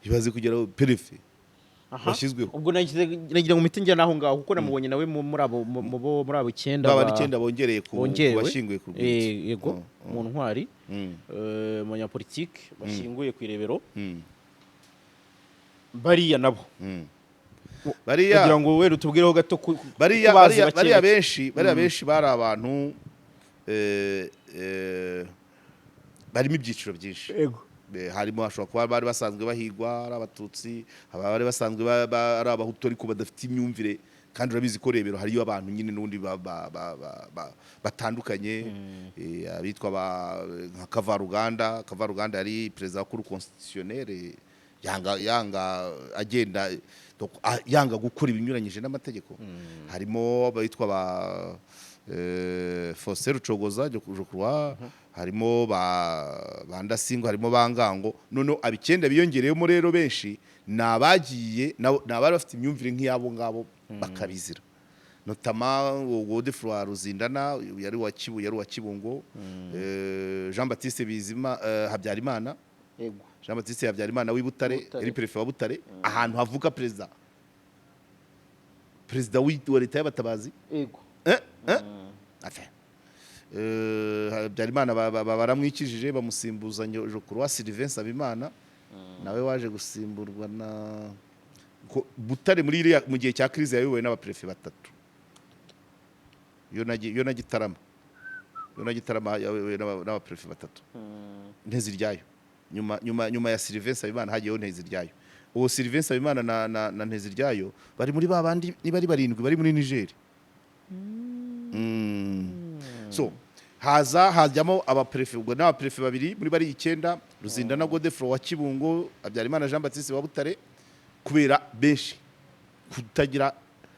Ibaze kugera préfet washyizweho. Ubwo nagira ngo mpite njya n'aho ngaho, kuko namubonye nawe muri abo muri abo icyenda baba icyenda bongereye ku bongerewe. bashyinguye ku rwibutso. Yego, mu ntwari, mu banyapolitike bashyinguye ku Irebero, bariya nabo Bariya kugira ngo wenda utubwireho gato bariya ku bazi bariya bake bariya bake. Benshi bariya benshi bari abantu barimo ibyiciro byinshi. Harimo hashobora kuba bari basanzwe bahigwa ari Abatutsi, haba bari basanzwe ari Abahutu ariko badafite imyumvire, kandi urabizi ko Rebero hariyo abantu nyine n'ubundi batandukanye. Abitwa nka Kavaruganda. Kavaruganda yari perezida wa Cour constitutionnelle, yanga agenda, donc, yanga gukora ibinyuranyije n'amategeko. Harimo abitwa ba Faustin Rucogoza, je crois, harimo ba Ndasingwa, harimo ba Ngango. Noneho abicyenda biyongereyemo rero benshi ni abagiye ni abari bafite imyumvire nk'iyabo ngabo bakabizira, notamment Godefroid Ruzindana yari uwa Kibungo, Jean Baptiste Bizima, Habyarimana. Jean Baptiste Habyarimana w'i Butare. Butare. Yari préfet wa Butare, ahantu havuka perezida wa leta y'abatabazi. Enfin. Habyarimana baramwikijije, bamusimbuza je crois Sylvain Nsabimana, nawe waje gusimburwa na Butare muri iriya mu gihe cya crise yayobowe n'abaprefe batatu. Yo na Gitarama yayobowe n'abaprefe batatu. Nteziryayo nyuma ya Sylvain Nsabimana hagiyeho Nteziryayo. Uwo Sylvain Nsabimana na Nteziryayo bari muri ba bandi, niba ari barindwi bari muri Niger. So haza hajyamo abaperefe, ubwo n'abaperefe babiri muri bari icyenda, Ruzindana Godefroid wa Kibungo, Habyarimana Jean Baptiste wa Butare, kubera benshi kutagira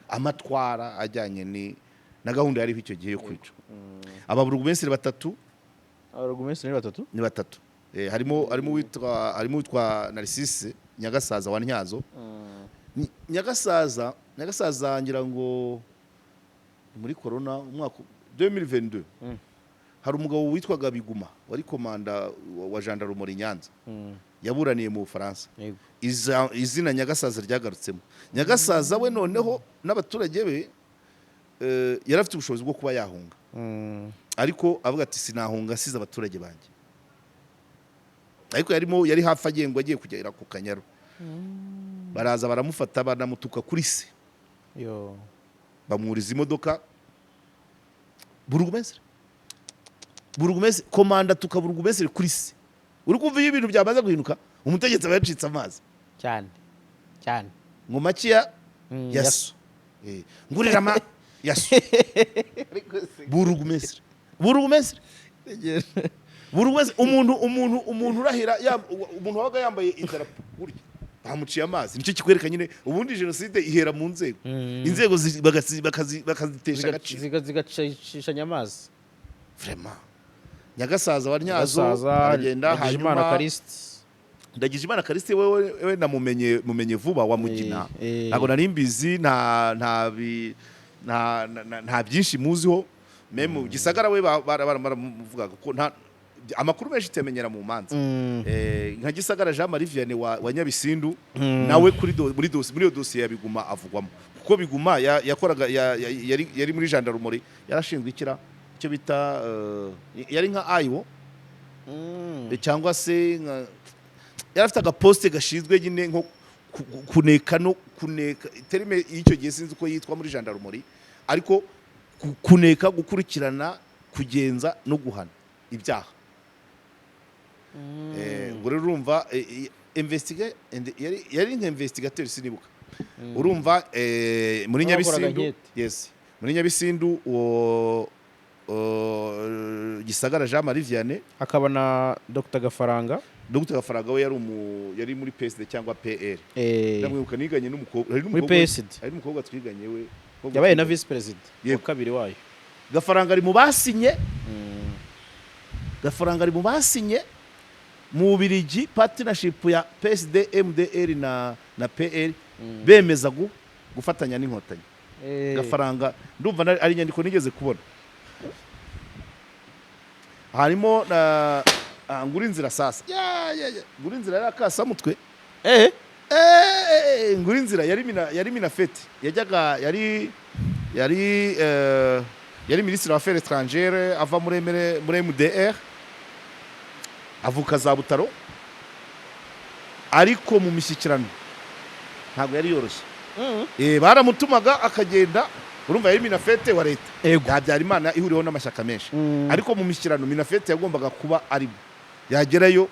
amatwara ajyanye ni na gahunda yariho icyo gihe yo kwica. Ababurugumesitiri batatu. Ababurugumesitiri ni batatu. Ni batatu. Harimo uwitwa Narcisse Nyagasaza wa Ntyazo. Nyagasaza ngira ngo ni muri corona, umwaka 2022. Hari umugabo witwaga Biguma wari komanda wa gendarmerie Nyanza, yaburaniye mu Bufaransa. Izina Nyagasaza ryagarutsemo. Nyagasaza we noneho n'abaturage be, yari afite ubushobozi bwo kuba yahunga, ariko avuga ati: "Sinahunga asize abaturage banjye." Ariko yarimo, yari hafi agengwa, agiye kugera ku Kanyaru, baraza baramufata, banamutuka kuri se. Yo. Bamwuriza imodoka. Burugumesitiri, komanda tuka burugumesitiri kuri se. Uri kumva, iyo ibintu byamaze guhinduka, umutegetsi aba yacitse amazi. Cyane cyane. Ngo makiya yaso. Ngurira ma yaso burugumesitiri, umuntu urahira umuntu wabaga yambaye idarapo gutya, bamuciye amazi. Nicyo kikwereka nyine, ubundi jenoside ihera mu nzego, inzego bakazitesha agaciro. Zigacishanya amazi. Vraiment, Nyagasaza wa Ntyazo Gasaza aragenda. Ndagijimana Hanyuma Callixte. Ndagijimana Callixte wewe namumenye, mumenye vuba, wa Mugina. Ntabwo nari mbizi, nta nta bi- nta nta- nta byinshi muziho. Même Gisagara we baramuvugaga ko nta amakuru menshi tuyamenyera mu manza. Nka Gisagara Jean Marie Vianney wa Nyabisindu, nawe kuri do, muri dosi muri iyo dosiye ya Biguma avugwamo, kuko Biguma yakoraga yari muri gendarmerie, yarashinzwe ikira icyo bita yari nka ayiwo cyangwa se nka yari afite agaposte gashinzwe nyine nko kuneka no kuneka, terme y'icyo gihe sinzi uko yitwa muri gendarmerie, ariko kuneka, gukurikirana, kugenza no guhana ibyaha. Ubwo rero urumva yari nka investigateur, sinibuka. Urumva muri Nawe wakoraga Nyabisindu. Enquête. Yes, muri Nyabisindu uwo Gisagara Jean Marie Vianney. Hakaba na Dr Gafaranga. Dr Gafaranga we yari muri PSD cyangwa PL. Ndamwibuka, niganye n'umukobwa, hari Muri n'umukobwa PSD. Hari n'umukobwa twiganye we, umukobwa Yabaye na twiganye. visi perezida wa kabiri wayo. Gafaranga ari mu basinye, Gafaranga ari mu basinye mu Bubiligi partnership ya PSD, MDR na PL, bemeza gufatanya n'Inkotanyi. Gafaranga ndumva ari inyandiko nigeze kubona. Harimo na Ngurinzira. Sasa ya, ya, ya. Ngurinzira yari akasamutwe. Ngurinzira yari Minaffet, yajyaga yari ministre wa affaires étrangères, ava muri MR, muri MDR, avuka za Butaro, ariko mu mishyikirano ntabwo yari yoroshye. Baramutumaga akagenda. Urumva yari Minaffet wa leta ya Habyarimana ihuriweho n'amashyaka menshi, ariko mu mishyikirano Minaffet yagombaga kuba arimo, yagerayo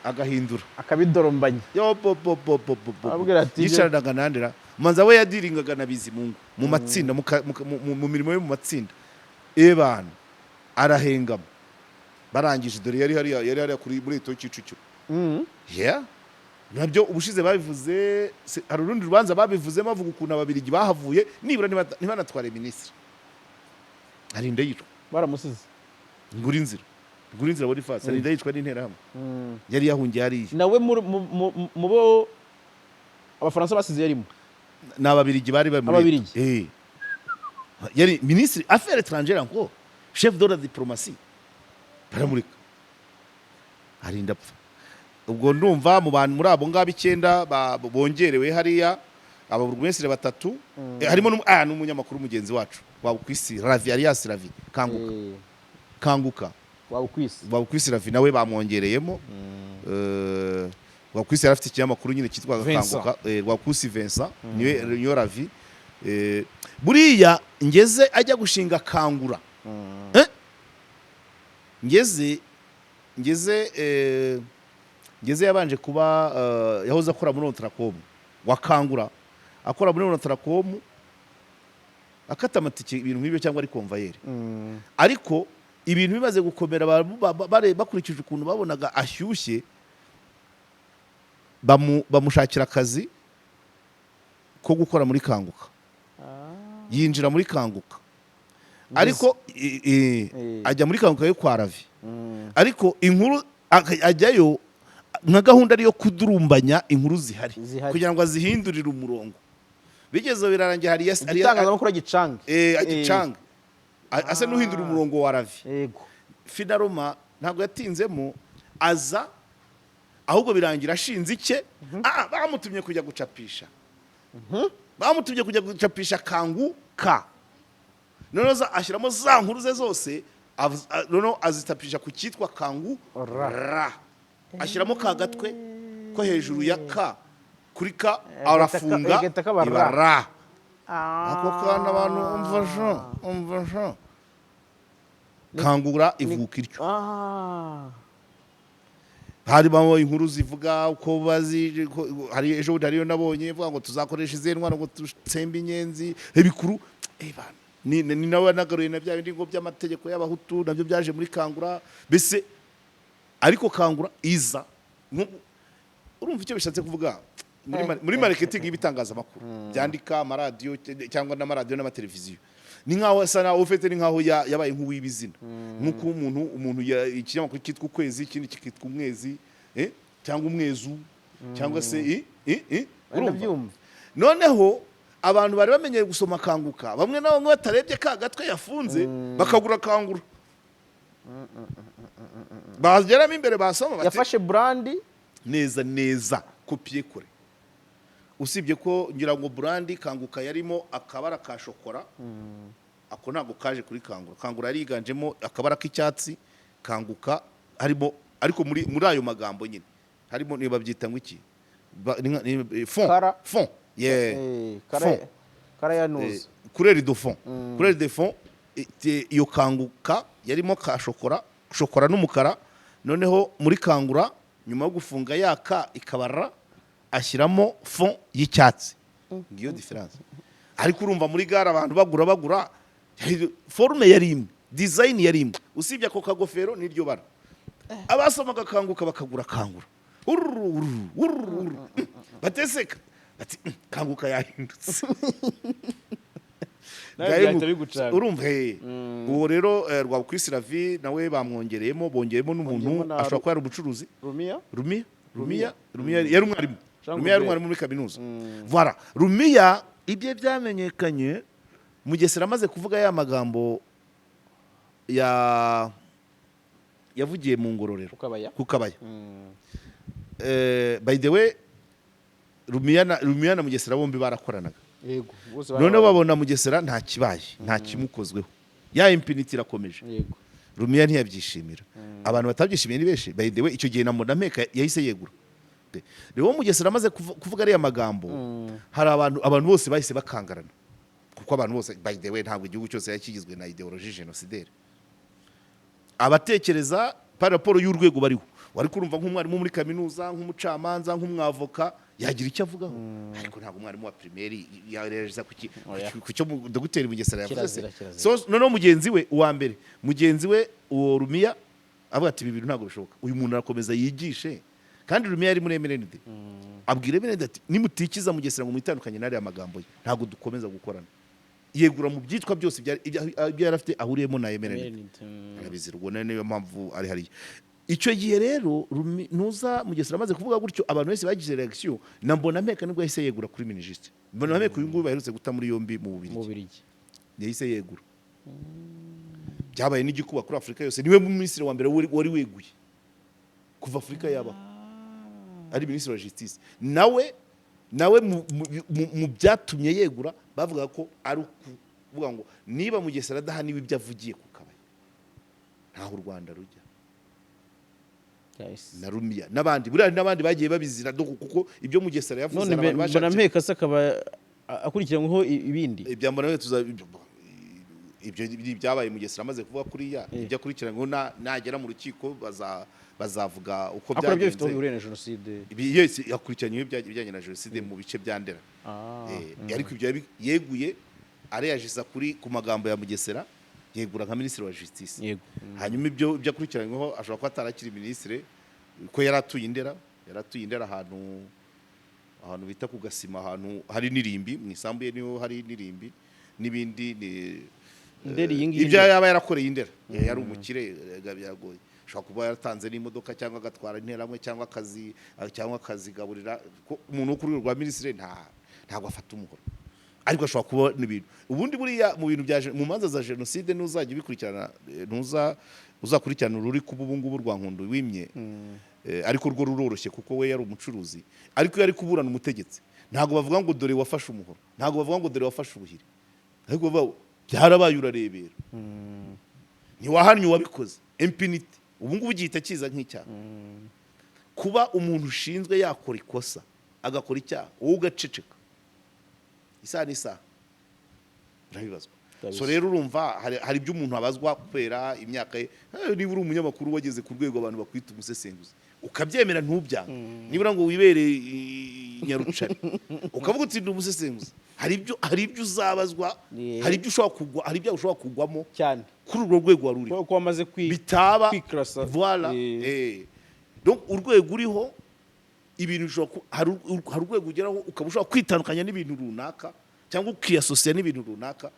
agahindura. Akabidorombanya. Yo bo bo bo bo bo bo. Arabwira ati, Yicaranaga nandera manza, we yadiringaga na Bizimungu mu matsinda, mu mirimo yo mu matsinda. Ebana arahengama, barangije dore yari hariya kuri muri Eto Kicukiro. Yeah, nabyo ubushize babivuze, hari urundi rubanza babivuze bavuga ukuntu Ababiligi bahavuye nibura ntibanatware minisitiri, arinda yicwa. Baramusize. Ngurinzira Boniface arinda yicwa n'Interahamwe, yari yahungiye hariya. Nawe mu bo Abafaransa basize yarimo. Ni Ababiligi bari muri Ababiligi. Yari minisitiri affaires étrangères encore, chef de la diplomatie, baramurika arinda apfa. Ubwo ndumva mu bantu muri abo ngabo icyenda bongerewe hariya, aba burugumesitiri batatu, harimo n'umunyamakuru mugenzi wacu Wabukwisi Ravi, alias Ravi Kanguka. Kanguka. Waba ukwisi. Wabukwisi Ravi nawe bamwongereyemo. Wabukwisi yari afite ikinyamakuru nyine cyitwaga Vincent. Kanguka. Wabukwisi Vincent niwe Ravi. Buriya ngeze ajya gushinga Kangura. Ngeze Ngeze yabanje kuba yahoze akora muri Onatracom, wakangura akora muri Onatracom, akata amatike, ibintu nk'ibyo, cyangwa ari convoyeur. Ariko ibintu bimaze gukomera, bakurikije ukuntu babonaga ashyushye, bamushakira akazi ko gukora muri Kanguka. Yinjira muri Kanguka, ariko ajya muri Kanguka yo kwa Ravi. Ariko inkuru ajyayo nka gahunda ariyo kudurumbanya inkuru zihari, Zihari. kugira ngo azihindurire umurongo. Bigeze birarangira, hari Igitangazamakuru agicange. Agicanga, asa n'uhindura umurongo wa Ravi. Finalement ntabwo yatinzemo, aza ahubwo birangira ashinze icye. Bamutumye kujya gucapisha, bamutumye kujya gucapisha Kanguka. Noneho ashyiramo za nkuru ze zose, noneho azitapisha ku cyitwa Kangu Ra. Ra, ashyiramo ka gatwe ko hejuru ya ka kuri ka, arafunga, Agahita kaba iba ra. Ra. Ako kana abantu, umva sha, umva sha, Kangura ivuka ityo. Harimo inkuru zivuga uko bazi hari ejo bundi hariyo nabonye ivuga ngo tuzakoresha izihe ntwaro ngo dutsembe inyenzi ibikuru. Bana, ni nawe nagaruye na bya bindi ngo by'amategeko y'Abahutu, nabyo byaje muri Kangura mbese. Ariko Kangura iza urumva icyo bishatse kuvuga muri muri marketing y'ibitangazamakuru byandika, amaradiyo cyangwa n'amaradiyo n'amateleviziyo, ni nkaho asa naho ufite, ni nkaho yabaye nk'uw'ibizina, nk'uko umuntu ikinyamakuru cyitwa Ukwezi, ikindi kikitwa Umwezi, cyangwa Umwezu, cyangwa se urumva? Ndabyumva. Noneho abantu bari bamenyeye gusoma Kanguka, bamwe na bamwe batarebye ka gatwe yafunze, bakagura Kangura, bageramo imbere basoma bati Yafashe brand. Neza neza, copier-coller. Usibye ko ngira ngo brand Kanguka yarimo akabara ka shokora, ako ntabwo kaje kuri Kangura. Kangura yari yiganjemo akabara k'icyatsi, Kanguka harimo, ariko muri ayo magambo nyine harimo, niba babyita ngo iki, fond. Kara. Fond, yeah. Kara. Fond. Kara ya nuza. Couleur de fond, couleur de fond, iyo Kanguka yarimo ka shokora, shokora n'umukara. Noneho muri Kangura, nyuma yo gufunga yaka ikabara, ashyiramo fond y'icyatsi. Ngiyo différence. Ariko urumva muri gare abantu bagura, forme yari imwe, design yari imwe, usibye ako kagofero n'iryo bara. Abasomaga Kanguka bakagura Kangura, ururu ururu ururu ururu, bateseka bati: "Kanguka yahindutse." Nawe Ngaye byahita bigucanga. Urumva, uwo rero Rwabukwisi Ravi nawe bamwongereyemo, bongeyemo n'umuntu Bongeyemo na ashobora kuba yari umucuruzi. Rumiya. Rumiya, Rumiya, Rumiya yari umwarimu. Jean Rumiya yari Goubert. umwarimu muri kaminuza. Voilà, Rumiya ibye byamenyekanye Mugesera amaze kuvuga ya magambo ya yavugiye mu Ngororero, Kukabaya. Ku Kabaya. By the way, Rumiya na Mugesera bombi barakoranaga. Yego, bose Noneho babona Mugesera nta kibaye, nta kimukozweho, ya impunity irakomeje. Rumiya ntiyabyishimira, abantu batabyishimiye ni benshi. By the way, icyo gihe na Mbonameka yahise yegura. Rero Mugesera amaze kuvuga ariya magambo, hari abantu bose bahise bakangarana, kuko abantu bose, by the way, ntabwo igihugu cyose yari kigizwe na idéologie génocidaire. Abatekereza par rapport y'urwego bariho, wari kurumva nk'umwarimu muri kaminuza, nk'umucamanza, nk'umwavoka, yagira icyo avugaho, ariko ntabwo umwarimu wa primaire yareza Oya. ku cyo Dogiteri Mugesera yavuze se. Kirazira, kirazira. So noneho mugenzi we uwa mbere, mugenzi we uwo Rumiya, avuga ati: "Ibi bintu ntabwo bishoboka, uyu muntu arakomeza yigishe." Kandi Rumiya yari muri MRND, abwira MRND ati: "Nimutikiza Mugesera ngo mwitandukanye n'ariya magambo ye, ntabwo dukomeza gukorana." Yegura mu byitwa byose ibyo yari afite ahuriyemo na MRND. Arabizira. Ubwo niyo mpamvu ari hariya. Icyo gihe rero ntuza Mugesera amaze kuvuga gutyo, abantu bose bagize reaction, na Mbonampeka nibwo yahise yegura kuri Minijust. Mbonampeka uyu nguyu baherutse guta muri yombi mu Mu Bubiligi. Bubiligi. Yahise yegura, byabaye n'igikuba kuri Afurika yose. Niwe minisitiri wa mbere wari weguye kuva Afurika yabaho, ari minisitiri wa justice. Nawe mu byatumye yegura, bavuga ko ari ukuvuga ngo niba Mugesera adahaniwe ibyo avugiye ku Kabaya, ntaho u Rwanda rujya. Na Rumiya n'abandi, buriya hari n'abandi bagiye babizira kuko ibyo Mugesera yavuze, None hari abantu bashatse Mbonameka se akaba akurikiranyweho ibindi? Ibya Mbonameka tuza Ibyo ni ibyabaye Mugesera amaze kuvuga kuriya. Ibyo akurikiranyweho nagera mu rukiko bazavuga uko Akora ibyo bifite aho byagenze. bihuriye na jenoside. Ibi yose yakurikiranyweho ibijyanye na jenoside mu bice bya Ndera. Ariko ibyo yeguye areyajisa ku magambo ya Mugesera, yegura nka minisitiri wa justice. Hanyuma ibyo akurikiranyweho, ashobora kuba atarakiri minisitiri, ko yari atuye i Ndera, yari atuye i Ndera ahantu bita ku Gasima, ahantu hari n'irimbi, mu isambu ye niho hari n'irimbi n'ibindi ni Ndera iyi ngiyi? Ibyo Ndera. yaba yarakoreye i Ndera, yari umukire, biragoye, ashobora kuba yaratanze n'imodoka cyangwa agatwara interahamwe cyangwa akazigaburira, ko umuntu wo ku rwego rwa minisitiri ntabwo afata umuhoro, ariko ashobora kuba n'ibintu. Ubundi buriya mu bintu bya mu manza za jenoside, ntuzajya ubikurikirana, ntuza uzakurikirana ururi kuba ubu ngubu rwa Nkundu wimye, ariko rwo ruroroshye kuko we yari umucuruzi. Ariko iyo ari kuburana umutegetsi, ntabwo bavuga ngo dore wafashe umuhoro, ntabwo bavuga ngo dore wafashe ubuhiri, ariko bavuga ngo byarabaye urarebera, ntiwahannye uwabikoze. Impunity ubu ngubu gihita kiza nk'icyaha. Kuba umuntu ushinzwe yakora ikosa, agakora icyaha, wowe ugaceceka, isaha n'isaha urabibazwa. So rero urumva hari ibyo umuntu abazwa kubera imyaka ye. Niba uri umunyamakuru wageze ku rwego abantu bakwita umusesenguzi, ukabyemera, ntubyange, nibura ngo wibere nyarucari ukavuga uti ndi umusesenguzi, hari ibyo uzabazwa. Hari ibyo ushobora kugwa, hari ibyaha ushobora kugwamo cyane kuri urwo rwego wari uriho ko wamaze bitaba kwikarasa. Voilà. Donc urwego uriho, ibintu bishobora hari urwego ugeraho ukaba ushobora kwitandukanya n'ibintu runaka cyangwa ukiyasosiya n'ibintu runaka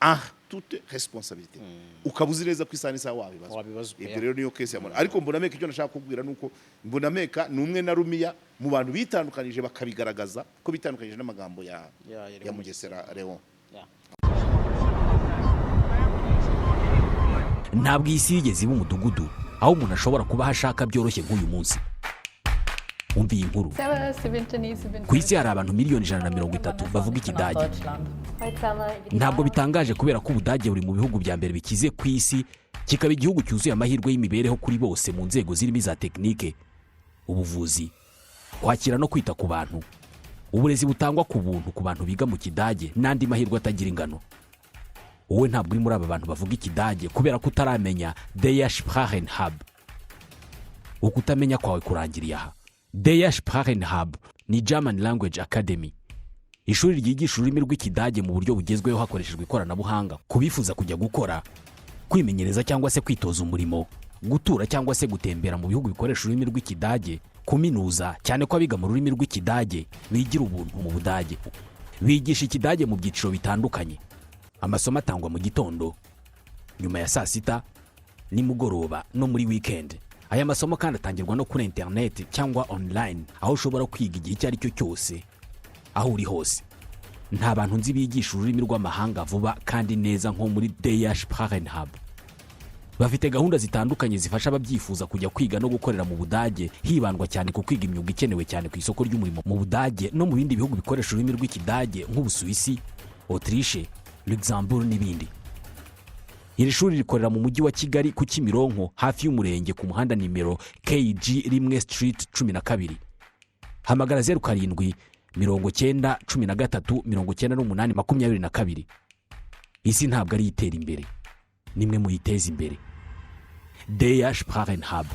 en toute responsabilité, ukaba uzi neza ko isaha n'isaha wabibazwa. Wabibazwa, Ibyo yeah. rero niyo case ya Mbona. Ariko Mbonameka, icyo nashaka kubwira nuko Mbonameka ni umwe na Rumiya mu bantu bitandukanije, bakabigaragaza ko bitandukanyije n'amagambo ya Ya ya Leon. Mugesera Leon. Ntabwo iyi si yigeze iba umudugudu aho umuntu ashobora kuba aho ashaka byoroshye nk'uyu munsi. Umva iyi nkuru. Ku isi hari abantu miliyoni 130 bavuga Ikidage. Ntabwo bitangaje kubera ko Ubudage buri mu bihugu bya mbere bikize ku isi, kikaba igihugu cyuzuye amahirwe y'imibereho kuri bose mu nzego zirimo iza tekinike, ubuvuzi, kwakira no kwita ku bantu, uburezi butangwa ku buntu ku bantu biga mu Kidage n'andi mahirwe atagira ingano. Wowe ntabwo uri muri aba bantu bavuga Ikidage kubera ko utaramenya Deya Sprachern Hub. Ukutamenya kwawe kurangiriye aha. Deya Sprachern Hub ni German Language Academy, ishuri ryigisha ururimi rw'Ikidage mu buryo bugezweho hakoreshejwe ikoranabuhanga, ku bifuza kujya gukora, kwimenyereza cyangwa se kwitoza umurimo, gutura cyangwa se gutembera mu bihugu bikoresha ururimi rw'Ikidage, kuminuza, cyane ko abiga mu rurimi rw'Ikidage bigira ubuntu mu Budage. Bigisha Ikidage mu byiciro bitandukanye. Amasomo atangwa mu gitondo, nyuma ya saa sita, nimugoroba no muri wikendi. Aya masomo kandi atangirwa no kuri interineti cyangwa online, aho ushobora kwiga igihe icyo ari cyo cyose, aho uri hose. Nta bantu nzi bigisha ururimi rw'amahanga vuba kandi neza nko muri Deya Sprachern Hub. Bafite gahunda zitandukanye zifasha ababyifuza kujya kwiga no gukorera mu Budage, hibandwa cyane ku kwiga imyuga ikenewe cyane ku isoko ry'umurimo mu Budage no mu bindi bihugu bikoresha ururimi rw'Ikidage nk'Ubusuwisi, Autriche, Luxembourg n'ibindi. Iri shuri rikorera mu Mujyi wa Kigali, ku Kimironko, hafi y'umurenge, ku muhanda nimero KG 1 Street 12. Hamagara 0790139822. Isi ntabwo ari itera imbere, nimwe muyiteza imbere. Deya Sprachern Hub.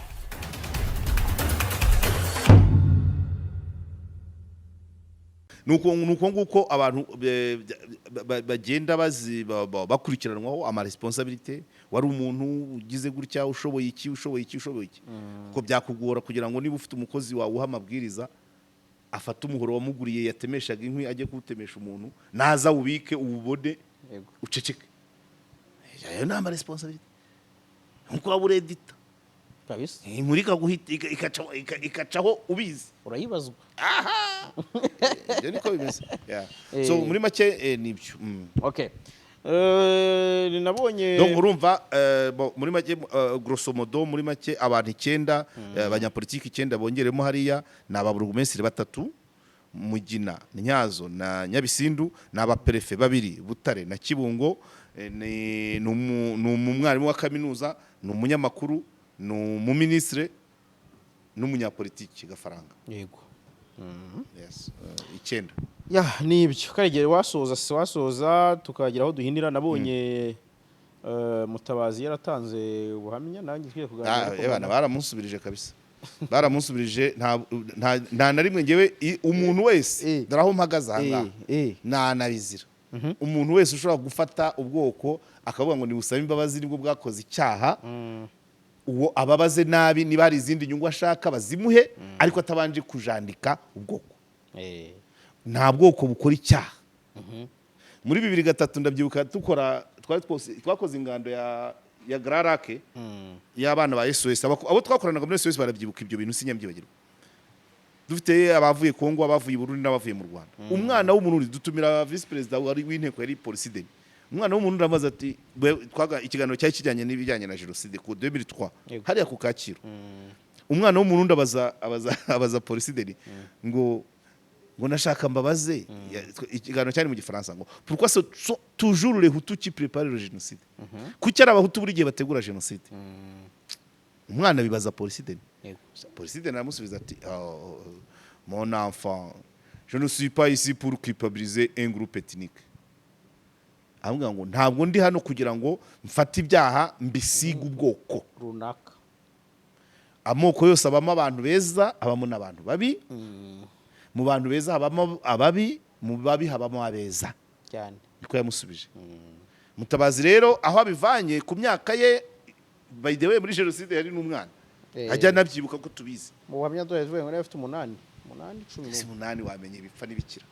Nuko nguko abantu bagenda bakurikiranwaho ama responsabilité. Wari umuntu ugize gutya, ushoboye iki, ushoboye iki, ushoboye iki, kuko byakugora kugira ngo niba ufite umukozi wawe uha amabwiriza, afate umuhoro wamuguriye yatemeshaga inkwi ajye kuwutemesha umuntu, naza wubike uwubone, uceceke. Ayo ni ama responsabilité, nkuko waba uri editor, inkuru ikaguhita ikacaho ubizi. Urayibazwa. Ibyo niko bimeze. Yeah. So muri make nibyo. Okay, nabonye Donc urumva muri make, grosso modo, muri make abantu icyenda, abanyapolitiki icyenda bongeremo hariya, ni ababurugumesitiri batatu, Mugina, Ntyazo na Nyabisindu, ni abaperefe babiri, Butare na Kibungo, ni umwarimu wa kaminuza, ni umunyamakuru, ni umuminisitiri n'umunyapolitiki Gafaranga. Yes, icyenda. Ya, nibyo. Karegere, wasoza se, wasoza tukagira aho duhinira. Nabonye Mutabazi yaratanze ubuhamya, nanjye twiye kuganira, ariko Ebana, baramusubirije kabisa, baramusubirije. Nta na rimwe ngewe umuntu wese, dore aho mpagaze aha ngaha, ntanabizira umuntu wese ushobora gufata ubwoko akavuga ngo nibusabe imbabazi nibwo bwakoze icyaha. Uwo ababaze nabi, niba hari izindi nyungu ashaka bazimuhe, ariko atabanje kujandika ubwoko. Nta bwoko bukora icyaha. Muri 2003, ndabyibuka, dukora, twari twose twakoze ingando ya Grand Lac y'abana ba SOS. Abo twakoranaga muri SOS barabyibuka ibyo bintu, sinyabyibagirwa. Dufite abavuye Kongo, abavuye i Burundi n'abavuye mu Rwanda. Umwana w'Umurundi, dutumira vice perezida wari w'inteko, yari polisi deni. Umwana w'Umurundi amaze ati twaga ikiganiro cyari kijyanye n'ibijyanye na jenoside ku 2003 hariya ku Kacyiru. Umwana w'Umurundi abaza polisi deni ngo nashaka mbabaze, ikiganiro cyari mu Gifaransa, ngo pourquoi ce sont toujours les Hutus qui préparent le génocide? Kuki ari Abahutu buri gihe bategura jenoside? Umwana bibaza polisi deni. Polisi deni aramusubiza ati: "Oh, mon enfant, je ne suis pas ici pour culpabiliser un groupe ethnique." Aramubwira ngo ntabwo ndi hano kugira ngo mfate ibyaha mbisige ubwoko runaka. Amoko yose abamo abantu beza, abamo n'abantu babi. Mu bantu beza habamo ababi, mu babi habamo abeza. Niko yamusubije. Mutabazi rero aho abivanye ku myaka ye, by the way, muri jenoside yari n'umwana, ajya anabyibuka ko tubizi. Mu buhamya duhaye tuvuye ngo yari afite 8, 8, 10. Ese 8 wamenye ibipfa n'ibikira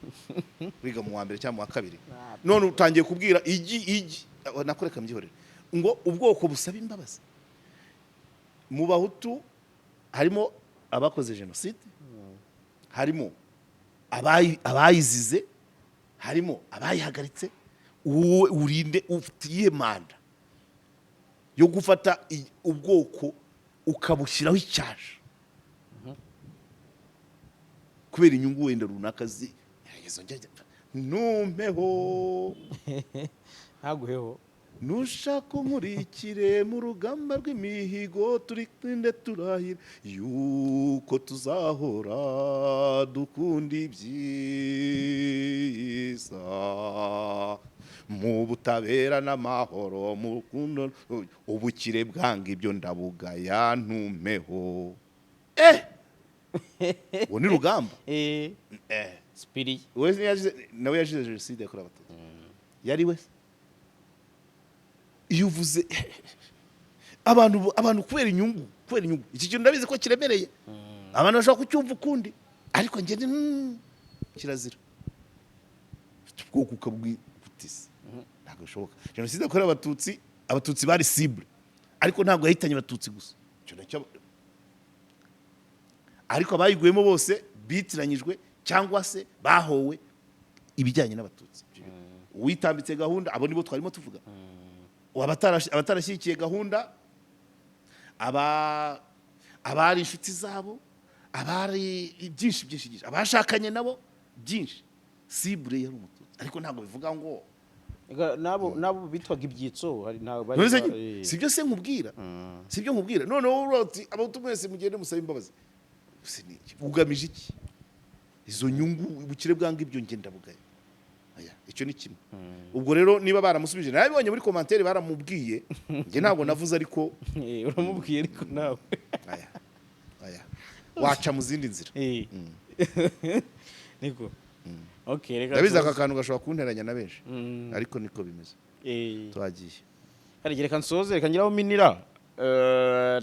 wiga mu wa mbere cyangwa mu wa kabiri? None utangiye kubwira igi igi nakoreka mbyihorere ngo ubwoko busaba imbabazi. Mu Bahutu harimo abakoze jenoside, harimo abayizize, harimo abayihagaritse. Wowe urinde ufite iyihe manda yo gufata ubwoko ukabushyiraho icyasha kubera inyungu wenda runaka zi izo numpeho? Ntaguheho. Nushaka unkurikire mu rugamba rw'imihigo, turinde turahira yuko tuzahora dukunda ibyiza mu butabera n'amahoro, mu rukundo, ubukire bwanga ibyo ndabugaya. Ntumpeho. Uwo ni Rugamba. Sipiriye. We nawe yazize jenoside yakorewe Abatutsi, yari we. Iyo uvuze abantu kubera inyungu, kubera inyungu, iki kintu ndabizi ko kiremereye, abantu bashobora kucyumva ukundi, ariko njye ni kirazira. Ufite ubwoko ukabwitisa, ntabwo bishoboka. Jenoside yakorewe Abatutsi, Abatutsi bari cible, ariko ntabwo yahitanye Abatutsi gusa. Icyo nacyo, ariko abayiguyemo bose bitiranyijwe cyangwa se bahowe ibijyanye n'Abatutsi. Uwitambitse gahunda, abo nibo twarimo tuvuga. Abatarashyigikiye gahunda, abari inshuti zabo, abari byinshi byinshi byinshi, abashakanye nabo byinshi, cible yari Umututsi, ariko ntabwo bivuga ngo Ega, nabo bitwaga ibyitso, hari ntabwo bari None se si byo se nkubwira? Si byo nkubwira? Noneho uti Abahutu mwese mugende musabe imbabazi. Se ni iki? Ugamije iki? Izo nyungu, ubukire bwanga ibyo ngenda bugaya. Aya, icyo ni kimwe. Ubwo rero niba baramusubije, nabibonye muri commentaire baramubwiye, njye ntabwo navuze, ariko Uramubwiye ariko nawe. Aya aya, waca mu zindi nzira. Niko, okay, reka Ndabizi aka kantu gashobora kunteranya na benshi, ariko niko bimeze. Twagiye. Hari, reka nsoze, reka ngiraho minira.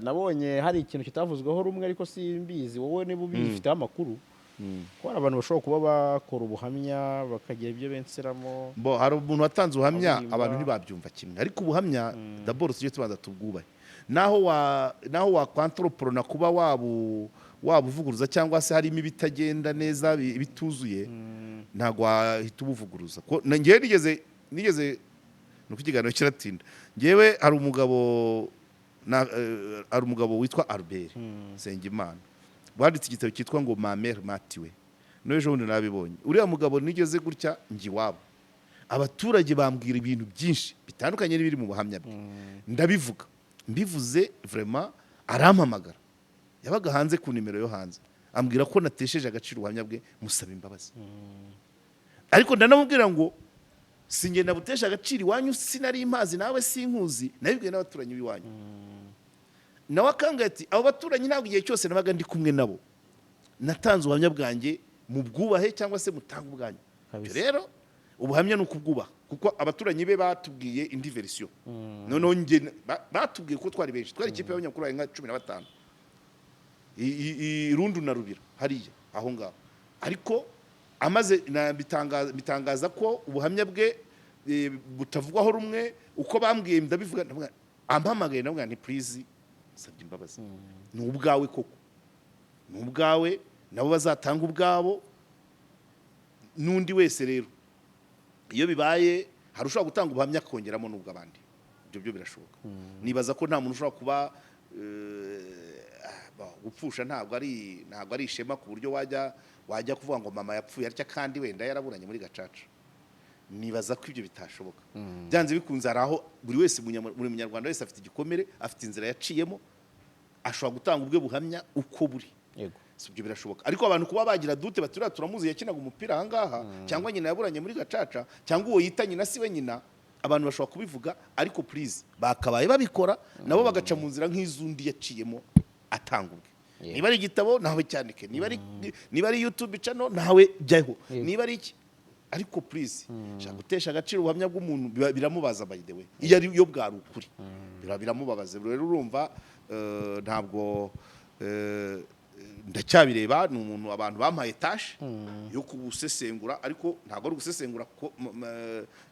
Nabonye hari ikintu kitavuzweho rumwe, ariko simbizi wowe niba ubifiteho amakuru, ko hari abantu bashobora kuba bakora ubuhamya bakagira ibyo benseramo. Bo, hari umuntu watanze ubuhamya, Aririmba. abantu ntibabyumva kimwe, ariko ubuhamya d'abord tujye tubanza tubwubahe. Naho wakwantroporona kuba wabuvuguruza cyangwa se harimo ibitagenda neza, bituzuye, ntabwo wahita ubuvuguruza. Ko na njyewe nigeze, nuko ikiganiro kiratinda. Njyewe hari umugabo hari umugabo witwa Albert Nsengimana wanditse igitabo cyitwa ngo Ma mère m'a tué. N'ejo bundi nabibonye. Uriya mugabo nigeze gutya njye iwabo, abaturage bambwira ibintu byinshi bitandukanye n'ibiri mu buhamya bwe. Ndabivuga, mbivuze vraiment arampamagara, yabaga hanze, ku nimero yo hanze, ambwira ko natesheje agaciro ubuhamya bwe, musaba imbabazi. Ariko ndanamubwira ngo Si njye nabutesha agaciro iwanyu, sinari mpazi, nawe sinkuzi, nabibwiwe n'abaturanyi b'iwanyu. Nawe akambwira ati: "Abo baturanyi ntabwo igihe cyose nabaga ndi kumwe nabo, natanze ubuhamya bwanjye mu bwubahe cyangwa se mutange ubwanyu." Ibyo rero ubuhamya ni ukubwubaha, kuko abaturanyi be batubwiye indi version. Noneho njye batubwiye ko twari benshi, twari ikipe y'abanyamakuru bari nka 15 i Rundu na Rubira hariya aho ngaho. Ariko amaze bitangaza ko ubuhamya bwe butavugwaho rumwe, uko bambwiye ndabivuga. Ndavuga, ampamagaye ndavuga nti: "Please, nsabye imbabazi, ni ubwawe koko, ni ubwawe, nabo bazatanga ubwabo n'undi wese." Rero iyo bibaye, hari ushobora gutanga ubuhamya akongeramo n'ubw'abandi, ibyo byo birashoboka. Nibaza ko nta muntu ushobora kuba gupfusha ntabwo ari ishema ku buryo wajya kuvuga ngo mama yapfuye atya kandi wenda yaraburanye muri gacaca. Nibaza ko ibyo bitashoboka. Byanze bikunze hari aho buri wese, buri munyarwanda wese afite igikomere, afite inzira yaciyemo, ashobora gutanga ubwe buhamya uko buri. Si ibyo birashoboka, ariko abantu kuba bagira doute bati: "Uriya turamuzi, yakinaga umupira aha ngaha," cyangwa "nyina yaburanye muri gacaca," cyangwa "uwo yita nyina si we nyina." Abantu bashobora kubivuga, ariko please, bakabaye babikora nabo bagaca mu nzira nk'iz'undi yaciyemo atanga ubwe. Niba ari igitabo, nawe cyandike. Niba ari YouTube channel, nawe jyaho. Niba ari iki, ariko please, shaka gutesha agaciro ubuhamya bw'umuntu biramubaza. By the way, iyo ari yo bwari ukuri, biramubabaza. Rero urumva, ntabwo ndacyabireba. Ni umuntu abantu bampaye tâche yo kubusesengura, ariko ntabwo ari ugusesengura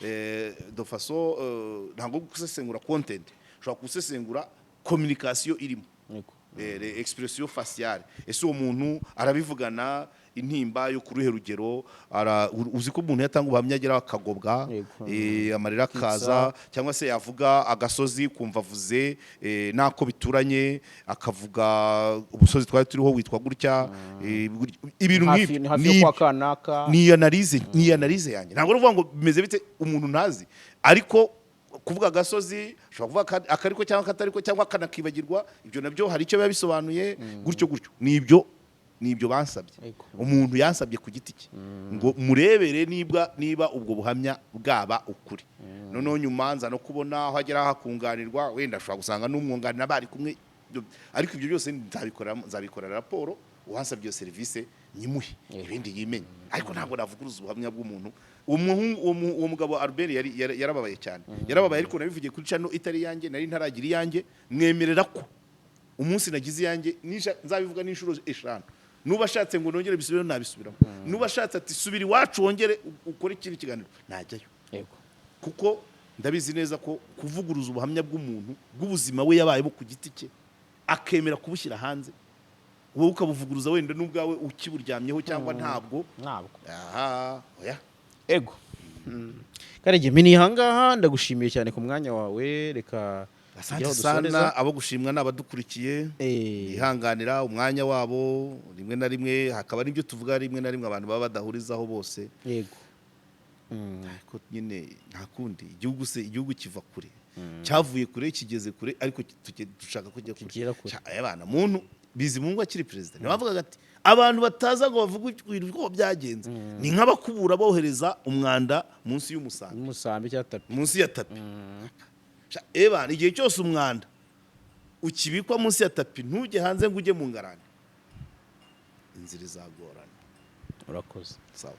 de façon, ntabwo ari gusesengura content, ushobora gusesengura communication irimo, expression faciale. Ese uwo muntu arabivugana intimba yo ku ruhe rugero? Uzi ko umuntu yatanga ubuhamya agera akagobwa, amarira akaza, cyangwa se yavuga agasozi kumva avuze n'ako bituranye, akavuga umusozi twari turiho witwa gutya, ibintu hafi nk'ibyo. Ni hafi yo Ni kwa ibyo. kanaka. Ni analyse yanjye, ntabwo ari ukuvuga ngo bimeze bite umuntu ntazi, ariko kuvuga agasozi ashobora kuvuga akariko cyangwa akatariko, cyangwa akanakibagirwa, ibyo nabyo hari icyo biba bisobanuye, gutyo gutyo. Nibyo bansabye. Umuntu yansabye ku giti cye ngo murebere niba ubwo buhamya bwaba ukuri. Noneho nyuma nza no kubona aho agera hakunganirwa, wenda ashobora gusanga n'umwunganira bari kumwe. Ariko ibyo byose nzabikorera raporo, uwansabye iyo serivisi nyimuhe, ibindi yimenye. Ariko ntabwo navuguruza ubuhamya bw'umuntu. Uwo mugabo Albert yarababaye cyane, yarababaye. Ariko nabivugiye kuri channel itari iyanjye, nari ntaragira iyanjye, mwemerera ko umunsi nagize iyanjye nzabivuga n'inshuro 5. Nuba ashatse ngo nongere bisubire, nabisubiramo. Nuba ashatse ati: "Subira iwacu wongere ukore ikindi kiganiro," najyayo. Kuko ndabizi neza ko kuvuguruza ubuhamya bw'umuntu bw'ubuzima we yabayemo ku giti cye, akemera kubushyira hanze, wowe ukabuvuguruza wenda n'ubwawe ukiburyamyeho cyangwa ntabwo. Ntabwo. Aha, oya. Ego Karege, mini ahangaha ndagushimiye cyane ku mwanya wawe, reka tugere Asante aho sana. dusoreza. Abo gushimwa ni abadukurikiye, bihanganira umwanya wabo, rimwe na rimwe hakaba n'ibyo tuvuga rimwe na rimwe abantu baba badahurizaho bose. Ariko nyine nta kundi, igihugu se, igihugu kiva kure, cyavuye kure, kigeze kure, ariko dushaka kujya kure. Kigera kure. Aya bana muntu Bizimungu akiri perezida niwe bavugaga ati: "Abantu bataza ngo bavuge ibintu uko byagenze ni nk'abakubura bohereza umwanda munsi y'umusambi." Umusambi cyangwa tapi. Munsi ya tapi. Sha, ebana, igihe cyose umwanda ukibikwa munsi ya tapi, ntujye hanze ngo ujye mu ngarani, inzira izagorana. Urakoze. Sawa.